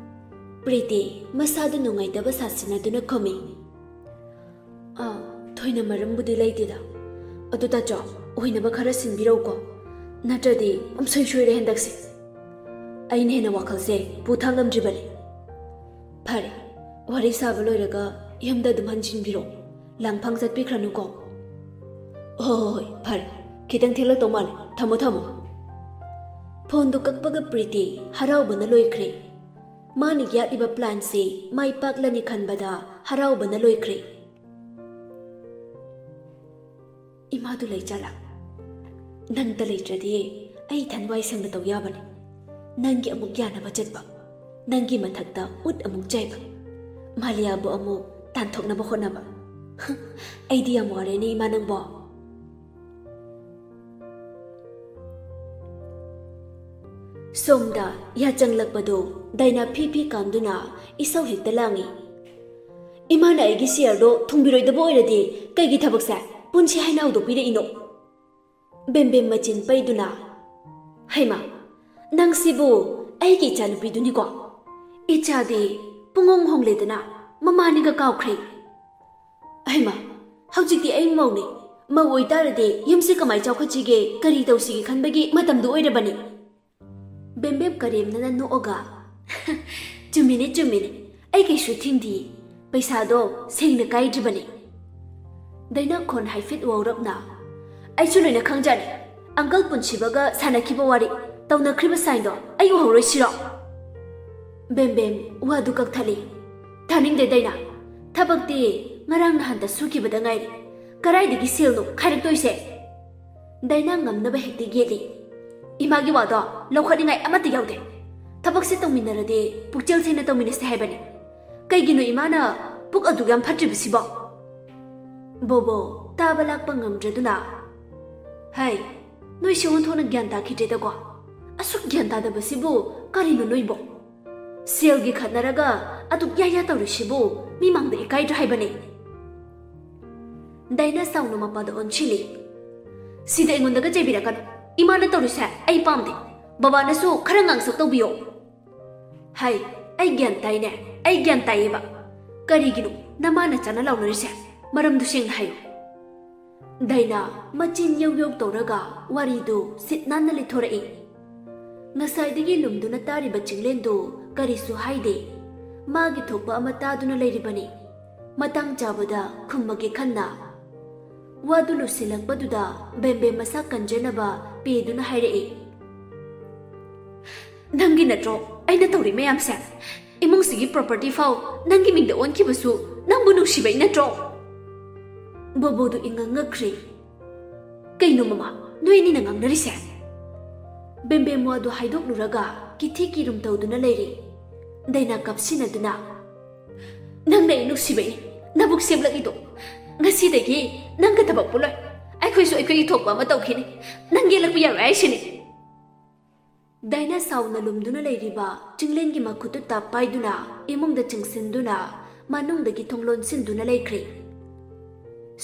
ꯄ꯭ꯔꯤꯇꯤ ꯃꯁꯥꯗꯨ ꯅꯨꯡꯉꯥꯏꯇꯕ ꯁꯥꯁꯤꯟꯅꯗꯨꯅ ꯈꯨꯝꯃꯤ꯫ "ꯑꯥ, ꯊꯣꯏꯅ ꯃꯔꯝꯕꯨꯗꯤ ꯂꯩꯇꯦꯗ꯫ ꯑꯗꯨ ꯇꯥꯆꯧ, ꯑꯣꯏꯅꯕ ꯈꯔ ꯁꯤꯟꯕꯤꯔꯧꯀꯣ꯫ ꯅꯠꯇ꯭ꯔꯗꯤ ꯄꯨꯝꯁꯣꯏ ꯁꯣꯏꯔꯦ ꯍꯟꯗꯛꯁꯦ꯫ ꯑꯩꯅ ꯍꯦꯟꯅ ꯋꯥꯈꯜꯁꯦ ꯄꯨꯊꯥꯡꯂꯝꯗ꯭ꯔꯤꯕꯅꯤ꯫" "ꯐꯔꯦ, ꯋꯥꯔꯤ ꯁꯥꯕ ꯂꯣꯏꯔꯒ ꯌꯨꯝꯗ ꯑꯗꯨꯝ ꯍꯟꯖꯤꯟꯕꯤꯔꯣ꯫ ꯂꯥꯡꯐꯥꯡ ꯆꯠꯄꯤꯈ꯭ꯔꯅꯨꯀꯣ꯫" "ꯍꯣꯏ, ꯍꯣꯏ, ꯍꯣꯏ, ꯐꯔꯦ꯫ ꯈꯤꯇꯪ ꯊꯦꯡꯂꯛꯇꯧ ꯃꯥꯜꯂꯦ꯫ ꯊꯝꯃꯣ, ꯊꯝꯃꯣ꯫" ꯐꯣꯟꯗꯨ ꯀꯛꯄꯒ ꯄ꯭ꯔꯤꯇꯤ ꯍꯔꯥꯎꯕꯅ ꯂꯣꯏꯈ꯭ꯔꯦ꯫ ꯃꯥꯅ ꯌꯥꯠꯂꯤꯕ ꯄ꯭ꯂꯥꯟꯁꯤ ꯃꯥꯏ ꯄꯥꯛꯂꯅꯤ ꯈꯟꯕꯗ ꯍꯔꯥꯎꯕꯅ ꯂꯣꯏꯈ꯭ꯔꯦ꯫ "ꯏꯃꯥꯗꯨ ꯂꯩꯖꯥꯠꯂꯥ? ꯅꯪꯇ ꯂꯩꯇ꯭ꯔꯗꯤ ꯑꯩ ꯏꯊꯟ ꯋꯥꯏ ꯁꯪꯅ ꯇꯧ ꯌꯥꯕꯅꯤ꯫ ꯅꯪꯒꯤ ꯑꯃꯨꯛ ꯌꯥꯅꯕ ꯆꯠꯄ, ꯅꯪꯒꯤ ꯃꯊꯛꯇ ꯎꯠ ꯑꯃꯨꯛ ꯆꯥꯏꯕ, ꯃꯥꯂꯤꯌꯥꯕꯨ ꯑꯃꯨꯛ ꯇꯥꯟꯊꯣꯛꯅꯕ ꯍꯣꯠꯅꯕ꯫ ꯑꯩꯗꯤ ꯌꯥꯝ ꯋꯥꯔꯦꯅꯦ ꯏꯃꯥ ꯅꯪꯕꯣ꯫" ꯁꯣꯝꯗ ꯌꯥꯆꯪꯂꯛꯄꯗꯨ ꯗꯥꯏꯅꯥ ꯐꯤ ꯐꯤ ꯀꯥꯝꯗꯨꯅ ꯏꯁꯧ ꯍꯦꯛꯇ ꯂꯥꯡꯏ꯫ "ꯏꯃꯥꯅ ꯑꯩꯒꯤ ꯁꯤꯌꯔꯗꯣ ꯊꯨꯡꯕꯤꯔꯣꯏꯗꯕ ꯑꯣꯏꯔꯗꯤ ꯀꯩꯒꯤ ꯊꯕꯛꯁꯦ ꯄꯨꯟꯁꯤ ꯍꯥꯏꯅ ꯍꯧꯗꯣꯛꯄꯤꯔꯛꯏꯅꯣ?" ꯕꯦꯝꯕꯦꯝ ꯃꯆꯤꯟ ꯄꯩꯗꯨꯅ, "ꯍꯩꯃꯥ, ꯅꯪꯁꯤꯕꯨ ꯑꯩꯒꯤ ꯏꯆꯥꯅꯨꯄꯤꯗꯨꯅꯤꯀꯣ? ꯏꯆꯥꯗꯤ ꯄꯨꯡꯍꯣꯡ ꯍꯣꯡꯂꯦꯗꯅ, ꯃꯃꯥꯅꯤꯒ ꯀꯥꯎꯈ꯭ꯔꯦ꯫ ꯍꯩꯃꯥ, ꯍꯧꯖꯤꯛꯇꯤ ꯑꯩ ꯃꯧꯅꯤ꯫ ꯃꯧ ꯑꯣꯏꯇꯥꯔꯗꯤ ꯌꯨꯝꯁꯤ ꯀꯃꯥꯏ ꯆꯥꯎꯈꯠꯁꯤꯒꯦ, ꯀꯔꯤ ꯇꯧꯁꯤꯒꯦ ꯈꯟꯕꯒꯤ ꯃꯇꯝꯗꯨ ꯑꯣꯏꯔꯕꯅꯤ꯫" ꯕꯦꯝꯕꯦꯝ ꯀꯔꯦꯝꯅꯅ ꯅꯣꯛꯑꯒ, "ꯆꯨꯝꯃꯤꯅꯦ, ꯆꯨꯝꯃꯤꯅꯦ, ꯑꯩ ꯀꯩꯁꯨ ꯊꯤꯡꯗꯤꯌꯦ, ꯄꯩꯁꯥꯗꯣ ꯁꯦꯡꯅ ꯀꯥꯏꯗ꯭ꯔꯤꯕꯅꯤ꯫" ꯗꯥꯏꯅꯥ ꯈꯣꯟ ꯍꯥꯏꯐꯦꯠ ꯋꯥꯎꯔꯞꯅ, "ꯑꯩꯁꯨ ꯂꯣꯏꯅ ꯈꯪꯖꯔꯦ, ꯑꯪꯀꯜ ꯄꯨꯟꯁꯤꯕꯒ ꯁꯥꯟꯅꯈꯤꯕ ꯋꯥꯔꯤ, ꯇꯧꯅꯈ꯭ꯔꯤꯕ ꯁꯥꯏꯟꯗꯣ ꯑꯩ ꯎꯍꯧꯔꯣꯏꯁꯤꯔꯣ?" ꯕꯦꯝꯕꯦꯝ ꯋꯥꯗꯨ ꯀꯛꯊꯠꯂꯤ꯫ "ꯊꯥꯅꯤꯡꯗꯦ ꯗꯥꯏꯅꯥ, ꯊꯕꯛꯇꯤ ꯉꯔꯥꯡ ꯅꯍꯥꯟꯇ ꯁꯨꯈꯤꯕꯗ ꯉꯥꯏꯔꯤ, ꯀꯗꯥꯏꯗꯒꯤ ꯁꯦꯜꯅꯣ ꯈꯥꯏꯔꯛꯇꯣꯏꯁꯦ?" ꯗꯥꯏꯅꯥ ꯉꯝꯅꯕ ꯍꯦꯛꯇ ꯌꯦꯠꯂꯤ꯫ "ꯏꯃꯥꯒꯤ ꯋꯥꯗꯣ ꯂꯧꯈꯠꯅꯤꯡꯉꯥꯏ ꯑꯃꯠꯇ ꯌꯥꯎꯗꯦ꯫ ꯊꯕꯛꯁꯦ ꯇꯧꯃꯤꯟꯅꯔꯗꯤ ꯄꯨꯛꯆꯦꯜ ꯁꯦꯡꯅ ꯇꯧꯃꯤꯟꯅꯁꯦ ꯍꯥꯏꯕꯅꯤ꯫ ꯀꯩꯒꯤꯅꯣ ꯏꯃꯥꯅ ꯄꯨꯛ ꯑꯗꯨꯛ ꯌꯥꯝ ꯐꯠꯇ꯭ꯔꯤꯕꯁꯤꯕꯣ? ꯕꯣꯕꯣ ꯇꯥꯕ ꯂꯥꯛꯄ ꯉꯝꯗ꯭ꯔꯗꯨꯅ, "ꯍꯩ, ꯅꯣꯏꯁꯦ ꯑꯣꯟꯊꯣꯛꯅ ꯒ꯭ꯌꯥꯟ ꯇꯥꯈꯤꯗ꯭ꯔꯦꯗꯀꯣ꯫ ꯑꯁꯨꯛ ꯒ꯭ꯌꯥꯟ ꯇꯥꯗꯕꯁꯤꯕꯨ ꯀꯔꯤꯅꯣ ꯅꯣꯏꯕꯣ? ꯁꯦꯜꯒꯤ ꯈꯠꯅꯔꯒ ꯑꯗꯨꯛ ꯌꯥꯌꯥ ꯇꯧꯔꯤꯁꯤꯕꯨ ꯃꯤꯃꯥꯡꯗ ꯏꯀꯥꯏꯗ꯭ꯔꯥ ꯍꯥꯏꯕꯅꯤ?" ꯗꯥꯏꯅꯥ ꯁꯥꯎꯅ ꯃꯄꯥꯗ ꯑꯣꯟꯁꯤꯜꯂꯤ꯫ "ꯁꯤꯗ ꯑꯩꯉꯣꯟꯗꯒ ꯆꯩꯕꯤꯔꯛꯀꯅꯨ꯫ ꯏꯃꯥꯅ ꯇꯧꯔꯤꯁꯦ ꯑꯩ ꯄꯥꯝꯗꯦ꯫ ꯕꯕꯥꯅꯁꯨ ꯈꯔ ꯉꯥꯡꯁꯛ ꯇꯧꯕꯤꯌꯣ꯫" "ꯍꯩ, ꯑꯩ ꯒ꯭ꯌꯥꯟ ꯇꯥꯏꯅꯦ, ꯑꯩ ꯒ꯭ꯌꯥꯟ ꯇꯥꯏꯌꯦꯕ꯫ ꯀꯔꯤꯒꯤꯅꯣ ꯅꯃꯥ ꯅꯆꯥꯅ ꯂꯥꯎꯅꯔꯤꯁꯦ? ꯃꯔꯝꯗꯨ ꯁꯦꯡꯅ ꯍꯥꯏꯌꯨ꯫" ꯗꯥꯏꯅꯥ ꯃꯆꯤꯟ ꯌꯧ ꯌꯧ ꯇꯧꯔꯒ ꯋꯥꯔꯤꯗꯨ ꯁꯤꯠ ꯅꯥꯟꯅ ꯂꯤꯊꯣꯔꯛꯏ꯫ ꯉꯁꯥꯏꯗꯒꯤ ꯂꯨꯝꯗꯨꯅ ꯇꯥꯔꯤꯕ ꯆꯤꯡꯂꯦꯟꯗꯨ ꯀꯔꯤꯁꯨ ꯍꯥꯏꯗꯦ꯫ ꯃꯥꯒꯤ ꯊꯣꯛꯄ ꯑꯃ ꯇꯥꯗꯨꯅ ꯂꯩꯔꯤꯕꯅꯤ꯫ ꯃꯇꯥꯡ ꯆꯥꯕꯗ ꯈꯨꯝꯃꯒꯦ ꯈꯟꯅ꯫ ꯋꯥꯗꯨ ꯂꯣꯏꯁꯤꯜꯂꯛꯄꯗꯨꯗ ꯕꯦꯝꯕꯦꯝ ꯃꯁꯥ ꯀꯟꯖꯅꯕ ꯄꯦꯗꯨꯅ ꯍꯥꯏꯔꯛꯏ, "ꯅꯪꯒꯤ ꯅꯠꯇ꯭ꯔꯣ ꯑꯩꯅ ꯇꯧꯔꯤ ꯃꯌꯥꯝꯁꯦ? ꯏꯃꯨꯡꯁꯤꯒꯤ property ꯐꯥꯎ ꯅꯪꯒꯤ ꯃꯤꯡꯗ ꯑꯣꯟꯈꯤꯕꯁꯨ ꯅꯪꯕꯨ ꯅꯨꯡꯁꯤꯕꯩ ꯅꯠꯇ꯭ꯔꯣ?" ꯕꯣꯕꯣꯗꯨ ꯏꯉꯛ ꯉꯛꯈ꯭ꯔꯦ꯫ "ꯀꯩꯅꯣ ꯃꯃꯥ, ꯅꯣꯏ ꯑꯅꯤꯅ ꯉꯥꯡꯅꯔꯤꯁꯦ?" ꯕꯦꯝꯕꯦꯝ ꯋꯥꯗꯨ ꯍꯥꯏꯗꯣꯛꯂꯨꯔꯒ ꯀꯤꯊꯤ ꯀꯤꯔꯨꯝ ꯇꯧꯗꯨꯅ ꯂꯩꯔꯤ꯫ ꯗꯥꯏꯅꯥ ꯀꯞꯁꯤꯟꯅꯗꯨꯅ, "ꯅꯪꯅ ꯑꯩ ꯅꯨꯡꯁꯤꯕꯩꯅꯤ ꯅꯕꯨꯛ ꯁꯦꯝꯂꯛꯏꯗꯣ꯫ ꯉꯁꯤꯗꯒꯤ ꯅꯪꯒ ꯊꯕꯛ ꯄꯨꯜꯂꯣꯏ꯫ ꯑꯩꯈꯣꯏꯁꯨ ꯑꯩꯈꯣꯏꯒꯤ ꯊꯣꯛꯄ ꯑꯃ ꯇꯧꯈꯤꯅꯤ꯫ ꯅꯪ ꯌꯦꯜꯂꯛꯄ ꯌꯥꯔꯣꯏ ꯍꯥꯏꯁꯤꯅꯤ꯫" ꯗꯥꯏꯅꯥ ꯁꯥꯎꯅ ꯂꯨꯝꯗꯨꯅ ꯂꯩꯔꯤꯕ ꯆꯤꯡꯂꯦꯟꯒꯤ ꯃꯈꯨꯠꯇꯨ ꯇꯞ ꯄꯥꯏꯗꯨꯅ ꯏꯃꯨꯡꯗ ꯆꯤꯡꯁꯤꯟꯗꯨꯅ ꯃꯅꯨꯡꯗꯒꯤ ꯊꯣꯡ ꯂꯣꯟꯁꯤꯟꯗꯨꯅ ꯂꯩꯈ꯭ꯔꯦ꯫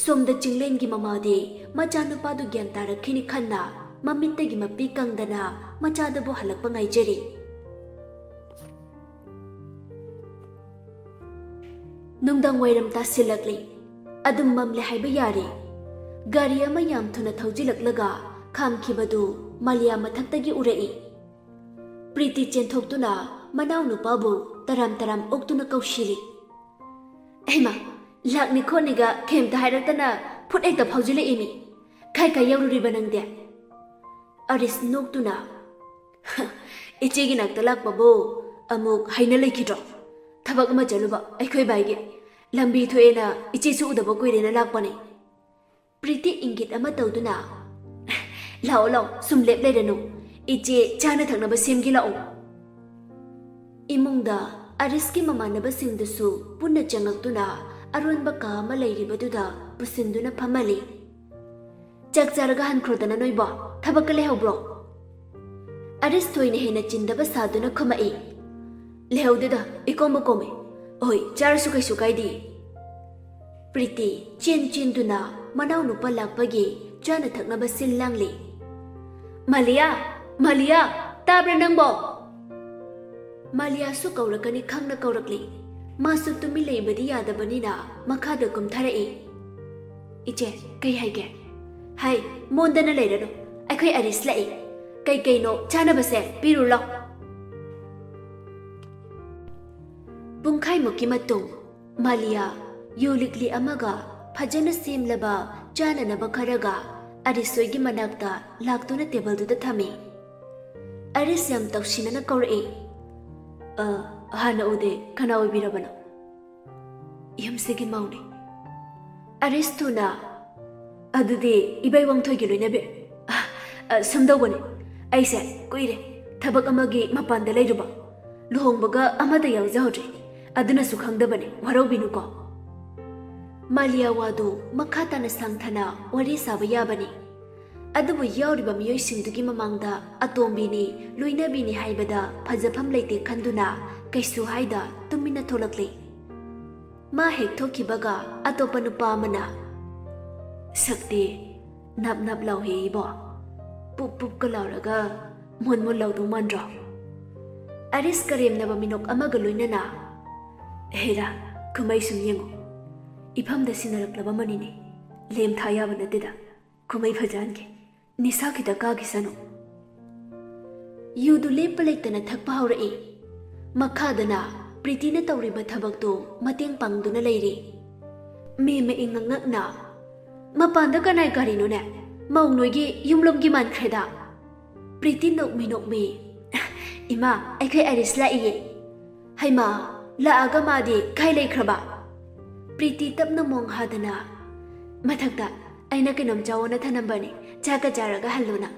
ꯁꯣꯝꯗ ꯆꯤꯡꯂꯦꯟꯒꯤ ꯃꯃꯥꯗꯤ ꯃꯆꯥꯅꯨꯄꯥꯗꯨ ꯒ꯭ꯌꯥꯟ ꯇꯥꯔꯛꯈꯤꯅꯤ ꯈꯟꯅ ꯃꯃꯤꯠꯇꯒꯤ ꯃꯄꯤ ꯀꯪꯗꯅ ꯃꯆꯥꯗꯨꯕꯨ ꯍꯜꯂꯛꯄ ꯉꯥꯏꯖꯔꯤ꯫ ꯅꯨꯡꯗꯥꯡ ꯋꯥꯏꯔꯝ ꯇꯥꯁꯤꯜꯂꯛꯂꯤ꯫ ꯑꯗꯨꯝ ꯃꯝꯂꯦ ꯍꯥꯏꯕ ꯌꯥꯔꯦ꯫ ꯒꯥꯔꯤ ꯑꯃ ꯌꯥꯝ ꯊꯨꯅ ꯊꯧꯖꯤꯜꯂꯛꯂꯒ ꯈꯥꯝꯈꯤꯕꯗꯨ ꯃꯥꯂꯤꯌꯥ ꯃꯊꯛꯇꯒꯤ ꯎꯔꯛꯏ꯫ ꯄ꯭ꯔꯤꯇꯤ ꯆꯦꯟꯊꯣꯛꯇꯨꯅ ꯃꯅꯥꯎꯅꯨꯄꯥꯕꯨ ꯇꯔꯥꯝ ꯇꯔꯥꯝ ꯑꯣꯛꯇꯨꯅ ꯀꯧꯁꯤꯜꯂꯤ꯫ "ꯍꯩꯃꯥ, ꯂꯥꯛꯅꯤ ꯈꯣꯠꯅꯤꯒ ꯀꯩꯝꯇ ꯍꯥꯏꯔꯛꯇꯅ ꯐꯨꯠ ꯍꯦꯛꯇ ꯐꯥꯎꯖꯤꯜꯂꯛꯏꯃꯤ꯫ ꯀꯥꯏ ꯀꯥꯏ ꯌꯧꯔꯨꯔꯤꯕ ꯅꯪꯗꯤ?" ꯑꯔꯤꯁ ꯅꯣꯛꯇꯨꯅ, "ꯏꯆꯦꯒꯤ ꯅꯥꯛꯇ ꯂꯥꯛꯄꯕꯨ ꯑꯃꯨꯛ ꯍꯩꯅ ꯂꯩꯈꯤꯗ꯭ꯔꯣ? ꯊꯕꯛ ꯑꯃ ꯆꯠꯂꯨꯕ ꯑꯩꯈꯣꯏ ꯕꯥꯏꯒꯤ꯫ ꯂꯝꯕꯤ ꯊꯣꯛꯑꯦꯅ ꯏꯆꯦꯁꯨ ꯎꯗꯕ ꯀꯨꯏꯔꯦꯅ ꯂꯥꯛꯄꯅꯤ꯫" ꯄ꯭ꯔꯤꯇꯤ ꯏꯪꯒꯤꯠ ꯑꯃ ꯇꯧꯗꯨꯅ, "ꯂꯥꯛꯑꯣ, ꯂꯥꯛꯑꯣ, ꯁꯨꯝ ꯂꯦꯞ ꯂꯩꯔꯅꯨ꯫ ꯏꯆꯦ ꯆꯥꯅ ꯊꯛꯅꯕ ꯁꯦꯝꯒꯦ, ꯂꯥꯛꯑꯣ꯫" ꯏꯃꯨꯡꯗ ꯑꯔꯤꯁꯀꯤ ꯃꯃꯥꯟꯅꯕꯁꯤꯡꯗꯨꯁꯨ ꯄꯨꯟꯅ ꯆꯪꯉꯛꯇꯨꯅ ꯑꯔꯣꯟꯕ ꯀꯥ ꯑꯃ ꯂꯩꯔꯤꯕꯗꯨꯗ ꯄꯨꯁꯤꯟꯗꯨꯅ ꯐꯝꯍꯜꯂꯤ꯫ "ꯆꯥꯛ ꯆꯥꯔꯒ ꯍꯟꯈ꯭ꯔꯣꯗꯅ ꯅꯣꯏꯕꯣ, ꯊꯕꯛꯀ ꯂꯩꯍꯧꯕ꯭ꯔꯣ?" ꯑꯔꯤꯁ ꯊꯣꯏꯅ ꯍꯦꯟꯅ ꯆꯤꯟꯗꯕ ꯁꯥꯗꯨꯅ ꯈꯨꯝꯃꯛꯏ꯫ "ꯂꯩꯍꯧꯗꯦꯗ, ꯏꯀꯣꯝꯕ ꯀꯣꯝꯃꯤ꯫ ꯍꯣꯏ, ꯆꯥꯔꯁꯨ ꯀꯩꯁꯨ ꯀꯥꯏꯗꯦ꯫" ꯄ꯭ꯔꯤꯇꯤ ꯆꯦꯟ ꯆꯦꯟꯗꯨꯅ ꯃꯅꯥꯎꯅꯨꯄꯥ ꯂꯥꯛꯄꯒꯤ ꯆꯥꯅ ꯊꯛꯅꯕ ꯁꯤꯜ ꯂꯥꯡꯂꯤ꯫ "ꯃꯥꯂꯤꯌꯥ! ꯃꯥꯂꯤꯌꯥ! ꯇꯥꯕ꯭ꯔꯥ ꯅꯪꯕꯣ?" ꯃꯥꯂꯤꯌꯥꯁꯨ ꯀꯧꯔꯛꯀꯅꯤ ꯈꯪꯅ ꯀꯧꯔꯛꯂꯤ꯫ ꯃꯥꯁꯨ ꯇꯨꯃꯤꯟ ꯂꯩꯕꯗꯤ ꯌꯥꯗꯕꯅꯤꯅ ꯃꯈꯥꯗ ꯀꯨꯝꯊꯔꯛꯏ꯫ "ꯏꯆꯦ, ꯀꯩ ꯍꯥꯏꯒꯦ?" "ꯍꯥꯏ, ꯃꯣꯟꯗꯅ ꯂꯩꯔꯅꯨ꯫ ꯑꯩꯈꯣꯏ ꯑꯔꯤꯁ ꯂꯥꯛꯏ꯫ ꯀꯩꯀꯩꯅꯣ ꯆꯥꯅꯕꯁꯦ ꯄꯤꯔꯨ ꯂꯥꯎ꯫" ꯄꯨꯡꯈꯥꯏꯃꯨꯛꯀꯤ ꯃꯇꯨꯡ ꯃꯥꯂꯤꯌꯥ ꯌꯨ ꯂꯤꯛꯂꯤ ꯑꯃꯒ ꯐꯖꯅ ꯁꯦꯝꯂꯕ ꯆꯥꯅꯅꯕ ꯈꯔꯒ ꯑꯔꯤꯁ ꯍꯣꯏꯒꯤ ꯃꯅꯥꯛꯇ ꯂꯥꯛꯇꯨꯅ ꯇꯦꯕꯜꯗꯨꯗ ꯊꯝꯃꯤ꯫ ꯑꯔꯤꯁ ꯌꯥꯝ ꯇꯧꯁꯤꯟꯅꯅ ꯀꯧꯔꯛꯏ꯫ "ꯑ, ꯍꯥꯟꯅ ꯎꯗꯦ, ꯀꯅꯥ ꯑꯣꯏꯕꯤꯔꯕꯅꯣ?" "ꯌꯨꯝꯁꯤꯒꯤ ꯃꯧꯅꯤ꯫" ꯑꯔꯤꯁ ꯊꯨꯅ, "ꯑꯗꯨꯗꯤ ꯏꯕꯥꯏ ꯋꯥꯡꯊꯣꯏꯒꯤ ꯂꯣꯏꯅꯕꯤ꯫" "ꯑ, ꯑ, ꯁꯨꯝ ꯇꯧꯕꯅꯤ, ꯑꯩꯁꯦ ꯀꯨꯏꯔꯦ ꯊꯕꯛ ꯑꯃꯒꯤ ꯃꯄꯥꯟꯗ ꯂꯩꯔꯨꯕ, ꯂꯨꯍꯣꯡꯕꯒ ꯑꯃꯠꯇ ꯌꯥꯎꯖꯍꯧꯗ꯭ꯔꯤ, ꯑꯗꯨꯅꯁꯨ ꯈꯪꯗꯕꯅꯤ, ꯋꯥꯔꯧꯕꯤꯅꯨꯀꯣ꯫" ꯃꯥꯂꯤꯌꯥ ꯋꯥꯗꯨ ꯃꯈꯥ ꯇꯥꯅ ꯁꯥꯡꯊꯅ ꯋꯥꯔꯤ ꯁꯥꯕ ꯌꯥꯕꯅꯤ, ꯑꯗꯨꯕꯨ ꯌꯥꯎꯔꯤꯕ ꯃꯤꯑꯣꯏꯁꯤꯡꯗꯨꯒꯤ ꯃꯃꯥꯡꯗ ꯑꯇꯣꯝꯕꯤꯅꯤ, ꯂꯣꯏꯅꯕꯤꯅꯤ ꯍꯥꯏꯕꯗ ꯐꯖꯐꯝ ꯂꯩꯇꯦ ꯈꯟꯗꯨꯅ ꯀꯩꯁꯨ ꯍꯥꯏꯗ ꯇꯨꯃꯤꯟꯅ ꯊꯣꯛꯂꯛꯂꯤ꯫ ꯃꯥ ꯍꯦꯛ ꯊꯣꯛꯈꯤꯕꯒ ꯑꯇꯣꯞꯄ ꯅꯨꯄꯥ ꯑꯃꯅ, "ꯁꯛꯇꯤ ꯅꯞ ꯅꯞ ꯂꯥꯎꯍꯦ ꯏꯕꯣ, ꯄꯨꯞ ꯄꯨꯞꯀ ꯂꯥꯎꯔꯒ ꯃꯨꯟ ꯃꯨꯟ ꯂꯥꯎꯗꯧ ꯃꯥꯟꯗ꯭ꯔꯣ?" ꯑꯔꯤꯁ ꯀꯔꯦꯝꯅꯕ ꯃꯤꯅꯣꯛ ꯑꯃꯒ ꯂꯣꯏꯅꯅ, "ꯍꯦꯔꯥ, ꯀꯨꯝꯍꯩ ꯁꯨꯝ ꯌꯦꯡꯉꯨ, ꯏꯐꯝꯗ ꯁꯤꯟꯅꯔꯛꯂꯕ ꯑꯃꯅꯤꯅꯦ, ꯂꯦꯝ ꯊꯥ ꯌꯥꯕ ꯅꯠꯇꯦꯗ, ꯀꯨꯝꯍꯩ ꯐꯖꯍꯟꯒꯦ, ꯅꯤꯁꯥ ꯈꯤꯇ ꯀꯥꯈꯤꯁꯅꯨ꯫" ꯌꯨꯗꯨ ꯂꯦꯞꯄ ꯂꯩꯇꯅ ꯊꯛꯄ ꯍꯧꯔꯛꯏ꯫ ꯃꯈꯥꯗꯅ ꯄ꯭ꯔꯤꯇꯤꯅ ꯇꯧꯔꯤꯕ ꯊꯕꯛꯇꯨ ꯃꯇꯦꯡ ꯄꯥꯡꯗꯨꯅ ꯂꯩꯔꯤ꯫ ꯃꯦꯝꯃ ꯏꯉꯛꯉꯛꯅ, "ꯃꯄꯥꯟꯗ ꯀꯅꯥꯏ ꯒꯥꯔꯤꯅꯣꯅꯦ? ꯃꯧ ꯅꯣꯏꯒꯤ ꯌꯨꯝꯂꯣꯝꯒꯤ ꯃꯥꯟꯈ꯭ꯔꯦꯗ꯫" ꯄ꯭ꯔꯤꯇꯤ ꯅꯣꯛꯃꯤ ꯅꯣꯛꯃꯤ, "ꯏꯃꯥ, ꯑꯩꯈꯣꯏ ꯑꯥꯏꯔꯤꯁ ꯂꯥꯛꯏꯌꯦ꯫" "ꯍꯩꯃꯥ, ꯂꯥꯛꯑꯒ ꯃꯥꯗꯤ ꯀꯥꯏ ꯂꯩꯈ꯭ꯔꯕ?" ꯄ꯭ꯔꯤꯇꯤ ꯇꯞꯅ ꯃꯣꯡ ꯍꯥꯗꯅ, "ꯃꯊꯛꯇ ꯑꯩꯅ ꯀꯩꯅꯣꯝ ꯆꯥꯎꯑꯣꯅ ꯊꯅꯝꯕꯅꯦ, ꯆꯥꯛꯀ ꯆꯥꯔꯒ ꯍꯜꯂꯣꯅ꯫"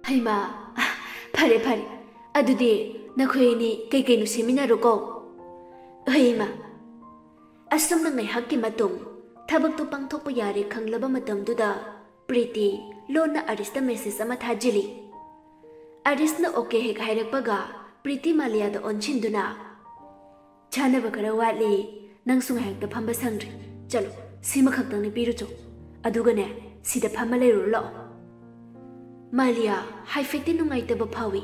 "ꯍꯩꯃꯥ, ꯐꯔꯦ ꯐꯔꯦ, "ꯑꯗꯨꯗꯤ ꯅꯈꯣꯏ ꯑꯅꯤ ꯀꯩꯀꯩꯅꯣ ꯁꯦꯝꯃꯤꯟꯅꯔꯣꯀꯣ꯫" "ꯍꯣꯏ, ꯏꯃꯥ꯫" ꯑꯁꯨꯝꯅ ꯉꯥꯏꯍꯥꯛꯀꯤ ꯃꯇꯨꯡ ꯊꯕꯛꯇꯨ ꯄꯥꯡꯊꯣꯛꯄ ꯌꯥꯔꯦ ꯈꯪꯂꯕ ꯃꯇꯝꯗꯨꯗ ꯄ꯭ꯔꯤꯇꯤ ꯂꯣꯟꯅ ꯑꯔꯤꯁꯇ ꯃꯦꯁꯦꯖ ꯑꯃ ꯊꯥꯖꯤꯜꯂꯤ꯫ ꯑꯔꯤꯁꯅ ꯑꯣꯀꯦ ꯍꯦꯛ ꯍꯥꯏꯔꯛꯄꯒ ꯄ꯭ꯔꯤꯇꯤ ꯃꯥꯂꯤꯌꯥꯗ ꯑꯣꯟꯁꯤꯟꯗꯨꯅ, "ꯆꯥꯅꯕ ꯈꯔ ꯋꯥꯠꯂꯤ, ꯅꯪꯁꯨ ꯉꯥꯏꯍꯥꯛꯇ ꯐꯝꯕ ꯁꯪꯗ꯭ꯔꯤ꯫ ꯆꯠꯂꯣ, ꯁꯤꯃꯈꯛꯇꯪꯅꯤ ꯄꯤꯔꯨꯆꯣ꯫ ꯑꯗꯨꯒꯅꯦ, ꯁꯤꯗ ꯐꯝꯃ ꯂꯩꯔꯨꯔꯣ ꯂꯥꯛꯑꯣ꯫" ꯃꯥꯂꯤꯌꯥ ꯍꯥꯏꯐꯦꯠꯇꯤ ꯅꯨꯡꯉꯥꯏꯇꯕ ꯐꯥꯎꯏ꯫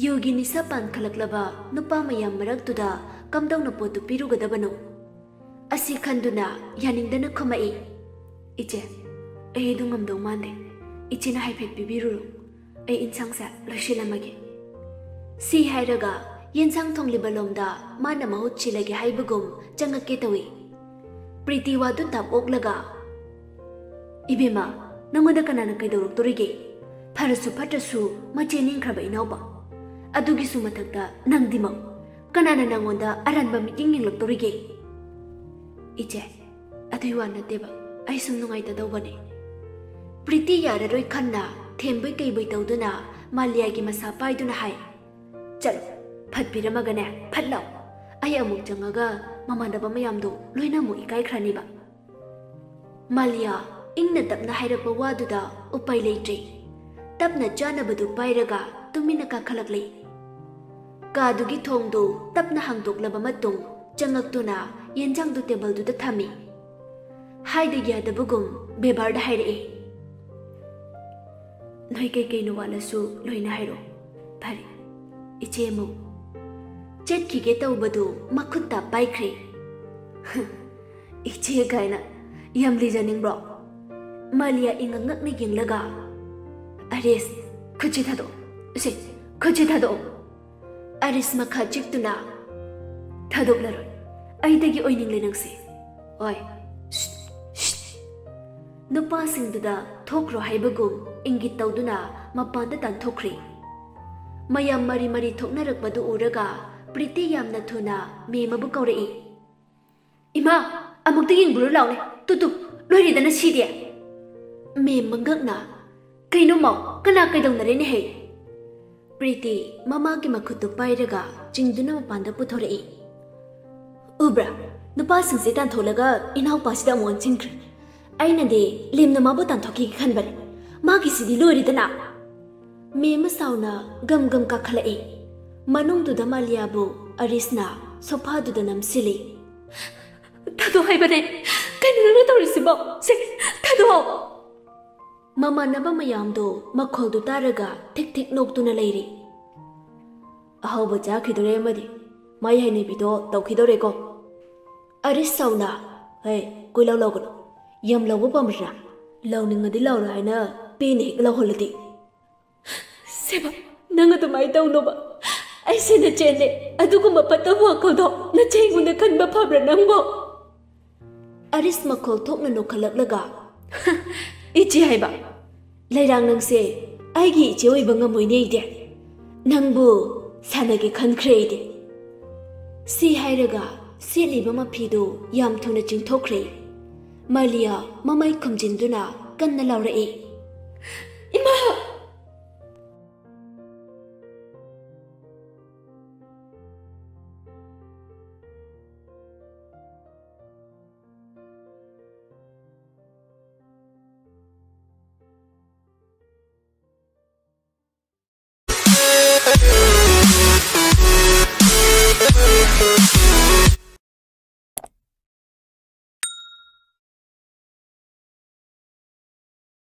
ꯌꯨꯒꯤ ꯅꯤꯁꯥ ꯄꯥꯟꯈꯠꯂꯛꯂꯕ ꯅꯨꯄꯥ ꯃꯌꯥꯝ ꯃꯔꯛꯇꯨꯗ ꯀꯝꯗꯧꯅ ꯄꯣꯠꯇꯨ ꯄꯤꯔꯨꯒꯗꯕꯅꯣ? ꯑꯁꯤ ꯈꯟꯗꯨꯅ ꯌꯥꯅꯤꯡꯗꯅ ꯈꯨꯝꯃꯛꯏ, "ꯏꯆꯦ, ꯑꯩ ꯑꯗꯨ ꯉꯝꯗꯧ ꯃꯥꯟꯗꯦ꯫ ꯏꯆꯦꯅ ꯍꯥꯏꯐꯦꯠ ꯄꯤꯕꯤꯔꯨꯔꯣ꯫ ꯑꯩ ꯏꯟꯁꯥꯡꯁꯦ ꯂꯣꯏꯁꯤꯜꯂꯝꯃꯒꯦ꯫" ꯁꯤ ꯍꯥꯏꯔꯒ ꯌꯦꯟꯁꯥꯡ ꯊꯣꯡꯂꯤꯕ ꯂꯣꯝꯗ ꯃꯥꯅ ꯃꯍꯨꯠ ꯁꯤꯜꯂꯒꯦ ꯍꯥꯏꯕꯒꯨꯝ ꯆꯪꯉꯛꯀꯦ ꯇꯧꯏ꯫ ꯄ꯭ꯔꯤꯇꯤ ꯋꯥꯗꯨ ꯇꯥꯞ ꯑꯣꯛꯂꯒ, "ꯏꯕꯦꯝꯃ, ꯅꯪꯉꯣꯟꯗ ꯀꯅꯥꯅ ꯀꯩꯗꯧꯔꯛꯇꯣꯔꯤꯒꯦ? ꯐꯔꯁꯨ ꯐꯠꯇ꯭ꯔꯁꯨ ꯃꯆꯦ ꯅꯤꯡꯈ꯭ꯔꯕ ꯏꯅꯥꯎꯄꯥ꯫ ꯑꯗꯨꯒꯤꯁꯨ ꯃꯊꯛꯇ ꯅꯪꯗꯤꯃꯛ꯫ ꯀꯅꯥꯅ ꯅꯪꯉꯣꯟꯗ ꯑꯔꯥꯟꯕ ꯃꯤꯠꯌꯦꯡ ꯌꯦꯡꯂꯛꯇꯣꯔꯤꯒꯦ?" "ꯏꯆꯦ, ꯑꯗꯨꯏ ꯋꯥ ꯅꯠꯇꯦꯕ, ꯑꯩ ꯁꯨꯝ ꯅꯨꯡꯉꯥꯏꯇꯗꯧꯕꯅꯦ꯫" ꯄ꯭ꯔꯤꯇꯤ ꯌꯥꯔꯔꯣꯏ ꯈꯟꯅ ꯊꯦꯝꯕꯣꯏ ꯀꯩꯕꯣꯏ ꯇꯧꯗꯨꯅ ꯃꯥꯂꯤꯌꯥꯒꯤ ꯃꯁꯥ ꯄꯥꯏꯗꯨꯅ ꯍꯥꯏ, "ꯆꯠꯂꯣ, ꯐꯠ ꯄꯤꯔꯝꯃꯒꯅꯦ, ꯐꯠ ꯂꯥꯛꯑꯣ꯫ ꯑꯩ ꯑꯃꯨꯛ ꯆꯪꯉꯒ ꯃꯃꯥꯟꯅꯕ ꯃꯌꯥꯝꯗꯣ ꯂꯣꯏꯅ ꯑꯃꯨꯛ ꯏꯀꯥꯏꯈ꯭ꯔꯅꯤꯕ꯫" ꯃꯥꯂꯤꯌꯥ ꯏꯪꯅ ꯇꯞꯅ ꯍꯥꯏꯔꯛꯄ ꯋꯥꯗꯨꯗ ꯎꯄꯥꯏ ꯂꯩꯇ꯭ꯔꯦ꯫ ꯇꯞꯅ ꯆꯥꯅꯕꯗꯨ ꯄꯥꯏꯔꯒ ꯇꯨꯃꯤꯟꯅ ꯀꯥꯈꯠꯂꯛꯂꯦ꯫ ꯀꯥꯗꯨꯒꯤ ꯊꯣꯡꯗꯨ ꯇꯞꯅ ꯍꯥꯡꯗꯣꯛꯂꯕ ꯃꯇꯨꯡ ꯆꯪꯉꯛꯇꯨꯅ ꯌꯦꯟꯖꯥꯡꯗꯨ ꯇꯦꯕꯜꯗꯨꯗ ꯊꯝꯃꯤ꯫ ꯍꯥꯏꯗ ꯌꯥꯗꯕꯒꯨꯝ ꯕꯦꯕꯥꯔꯗ ꯍꯥꯏꯔꯛꯏ, "ꯅꯣꯏ ꯀꯩꯀꯩꯅꯣ ꯋꯥꯠꯂꯁꯨ ꯂꯣꯏꯅ ꯍꯥꯏꯔꯛꯑꯣ꯫ ꯐꯔꯦ, ꯏꯆꯦ ꯑꯃꯨꯛ꯫" ꯆꯠꯈꯤꯒꯦ ꯇꯧꯕꯗꯨ ꯃꯈꯨꯠꯇ ꯄꯥꯏꯈ꯭ꯔꯦ꯫ "ꯏꯆꯦ ꯀꯥꯏꯅ ꯌꯥꯝ ꯂꯤꯖꯅꯤꯡꯕ꯭ꯔꯣ?" ꯃꯥꯂꯤꯌꯥ ꯏꯉꯛ ꯉꯛꯅ ꯌꯦꯡꯂꯒ, "ꯑꯔꯤꯁ, ꯈꯨꯠꯁꯤ ꯊꯥꯗꯣꯛꯑꯣ꯫ ꯁꯦ, ꯈꯨꯠꯁꯤ ꯊꯥꯗꯣꯛꯑꯣ꯫" ꯑꯔꯤꯁ ꯃꯈꯥ ꯆꯤꯛꯇꯨꯅ, "ꯊꯥꯗꯣꯛꯂꯔꯣꯏ꯫ ꯑꯩꯗꯒꯤ ꯑꯣꯏꯅꯤꯡꯂꯦ ꯅꯪꯁꯦ꯫ ꯑꯣꯏ, ꯁ꯭ꯠ, ꯁ꯭ꯠ꯫" ꯅꯨꯄꯥꯁꯤꯡꯗꯨꯗ ꯊꯣꯛꯈ꯭ꯔꯣ ꯍꯥꯏꯕꯒꯨꯝ ꯏꯪꯒꯤꯠ ꯇꯧꯗꯨꯅ ꯃꯄꯥꯟꯗ ꯇꯥꯟꯊꯣꯛꯈ꯭ꯔꯦ꯫ ꯃꯌꯥꯝ ꯃꯔꯤ ꯃꯔꯤ ꯊꯣꯛꯅꯔꯛꯄꯗꯨ ꯎꯔꯒ ꯄ꯭ꯔꯤꯇꯤ ꯌꯥꯝꯅ ꯊꯨꯅ ꯃꯦꯝ ꯑꯃꯕꯨ ꯀꯧꯔꯛꯏ꯫ "ꯏꯃꯥ, ꯑꯃꯨꯛꯇ ꯌꯦꯡꯕꯤꯔꯨ ꯂꯥꯎꯅꯦ꯫ ꯇꯨ, ꯇꯨ, ꯂꯣꯏꯔꯦꯗꯅ ꯁꯤꯗꯤ꯫" ꯃꯦꯝ ꯃꯉꯛꯅ, "ꯀꯩꯅꯣ ꯃꯧ, ꯀꯅꯥ ꯀꯩꯗꯧꯅꯔꯦꯅꯦꯍꯦ?" ꯄ꯭ꯔꯤꯇꯤ ꯃꯃꯥꯒꯤ ꯃꯈꯨꯠꯇꯨ ꯄꯥꯏꯔꯒ ꯆꯤꯡꯗꯨꯅ ꯃꯄꯥꯟꯗ ꯄꯨꯊꯣꯔꯛꯏ꯫ "ꯎꯕ꯭ꯔꯥ? ꯅꯨꯄꯥꯁꯤꯡꯁꯦ ꯇꯥꯟꯊꯣꯛꯂꯒ ꯏꯅꯥꯎꯄꯥꯁꯤꯗ ꯑꯃꯨꯛ ꯑꯣꯟꯁꯤꯟꯈ꯭ꯔꯦ꯫ ꯑꯩꯅꯗꯤ ꯂꯦꯝꯅ ꯃꯥꯕꯨ ꯇꯥꯟꯊꯣꯛꯈꯤꯒꯦ ꯈꯟꯕꯅꯤ꯫ ꯃꯥꯒꯤꯁꯤꯗꯤ ꯂꯣꯏꯔꯦꯗꯅ!" ꯃꯦꯝꯃ ꯁꯥꯎꯅ ꯒꯝ ꯒꯝ ꯀꯥꯈꯠꯂꯛꯏ꯫ ꯃꯅꯨꯡꯗꯨꯗ ꯃꯥꯂꯤꯌꯥꯕꯨ ꯑꯔꯤꯁꯅ ꯁꯣꯐꯥꯗꯨꯗ ꯅꯝꯁꯤꯜꯂꯤ꯫ "ꯊꯥꯗꯣꯛ ꯍꯥꯏꯕꯅꯦ꯫ ꯀꯩꯅꯣ ꯅꯪꯅ ꯇꯧꯔꯤꯁꯤꯕꯣ? ꯁꯦ, ꯊꯥꯗꯣꯛꯑꯣ!" ꯃꯃꯥꯟꯅꯕ ꯃꯌꯥꯝꯗꯣ ꯃꯈꯣꯜꯗꯨ ꯇꯥꯔꯒ ꯊꯤꯛ ꯊꯤꯛ ꯅꯣꯛꯇꯨꯅ ꯂꯩꯔꯤ꯫ "ꯑꯍꯥꯎꯕ ꯆꯥꯈꯤꯗꯣꯔꯦ ꯑꯃꯗꯤ꯫ ꯃꯥꯏ ꯍꯩꯅꯕꯤꯗꯣ ꯇꯧꯈꯤꯗꯣꯔꯦꯀꯣ?" ꯑꯔꯤꯁ ꯁꯥꯎꯅ, "ꯍꯦ, ꯀꯣꯏꯂꯥꯎ ꯂꯥꯎꯒꯅꯨ꯫ ꯌꯥꯝ ꯂꯧꯕ ꯄꯥꯝꯕ꯭ꯔꯥ? ꯂꯥꯎꯅꯤꯡꯉꯗꯤ ꯂꯥꯎꯔꯣ ꯍꯥꯏꯅ ꯄꯦꯅ ꯍꯦꯛ ꯂꯥꯎꯍꯜꯂꯗꯤ?" "ꯁꯦꯕ, ꯅꯪ ꯑꯗꯨꯃꯥꯏꯅ ꯇꯧꯅꯣꯕ꯫ ꯑꯩꯁꯦ ꯅꯆꯦꯅꯦ꯫ ꯑꯗꯨꯒꯨꯝꯕ ꯐꯠꯇꯕ ꯋꯥꯈꯜꯗꯣ ꯅꯆꯦ ꯑꯩꯉꯣꯟꯗ ꯈꯟꯕ ꯐꯕ꯭ꯔꯥ ꯅꯪꯕꯣ?" ꯑꯔꯤꯁ ꯃꯈꯣꯜ ꯊꯣꯛꯅ ꯅꯣꯛꯈꯠꯂꯛꯂꯒ, "ꯏꯆꯦ ꯍꯥꯏꯕ? ꯂꯩꯔꯥꯡ, ꯅꯪꯁꯦ ꯑꯩꯒꯤ ꯏꯆꯦ ꯑꯣꯏꯕ ꯉꯝꯃꯣꯏꯅꯦ ꯑꯩꯗꯤ꯫ ꯅꯪꯕꯨ ꯁꯥꯟꯅꯒꯦ ꯈꯟꯈ꯭ꯔꯦ ꯑꯩꯗꯤ꯫" ꯁꯤ ꯍꯥꯏꯔꯒ ꯁꯦꯠꯂꯤꯕ ꯃꯐꯤꯗꯨ ꯌꯥꯝ ꯊꯨꯅ ꯆꯤꯡꯊꯣꯛꯈ꯭ꯔꯦ꯫ ꯃꯥꯂꯤꯌꯥ ꯃꯃꯩ ꯈꯨꯝꯖꯤꯟꯗꯨꯅ ꯀꯟꯅ ꯂꯥꯎꯔꯛꯏ꯫ "ꯏꯃꯥ,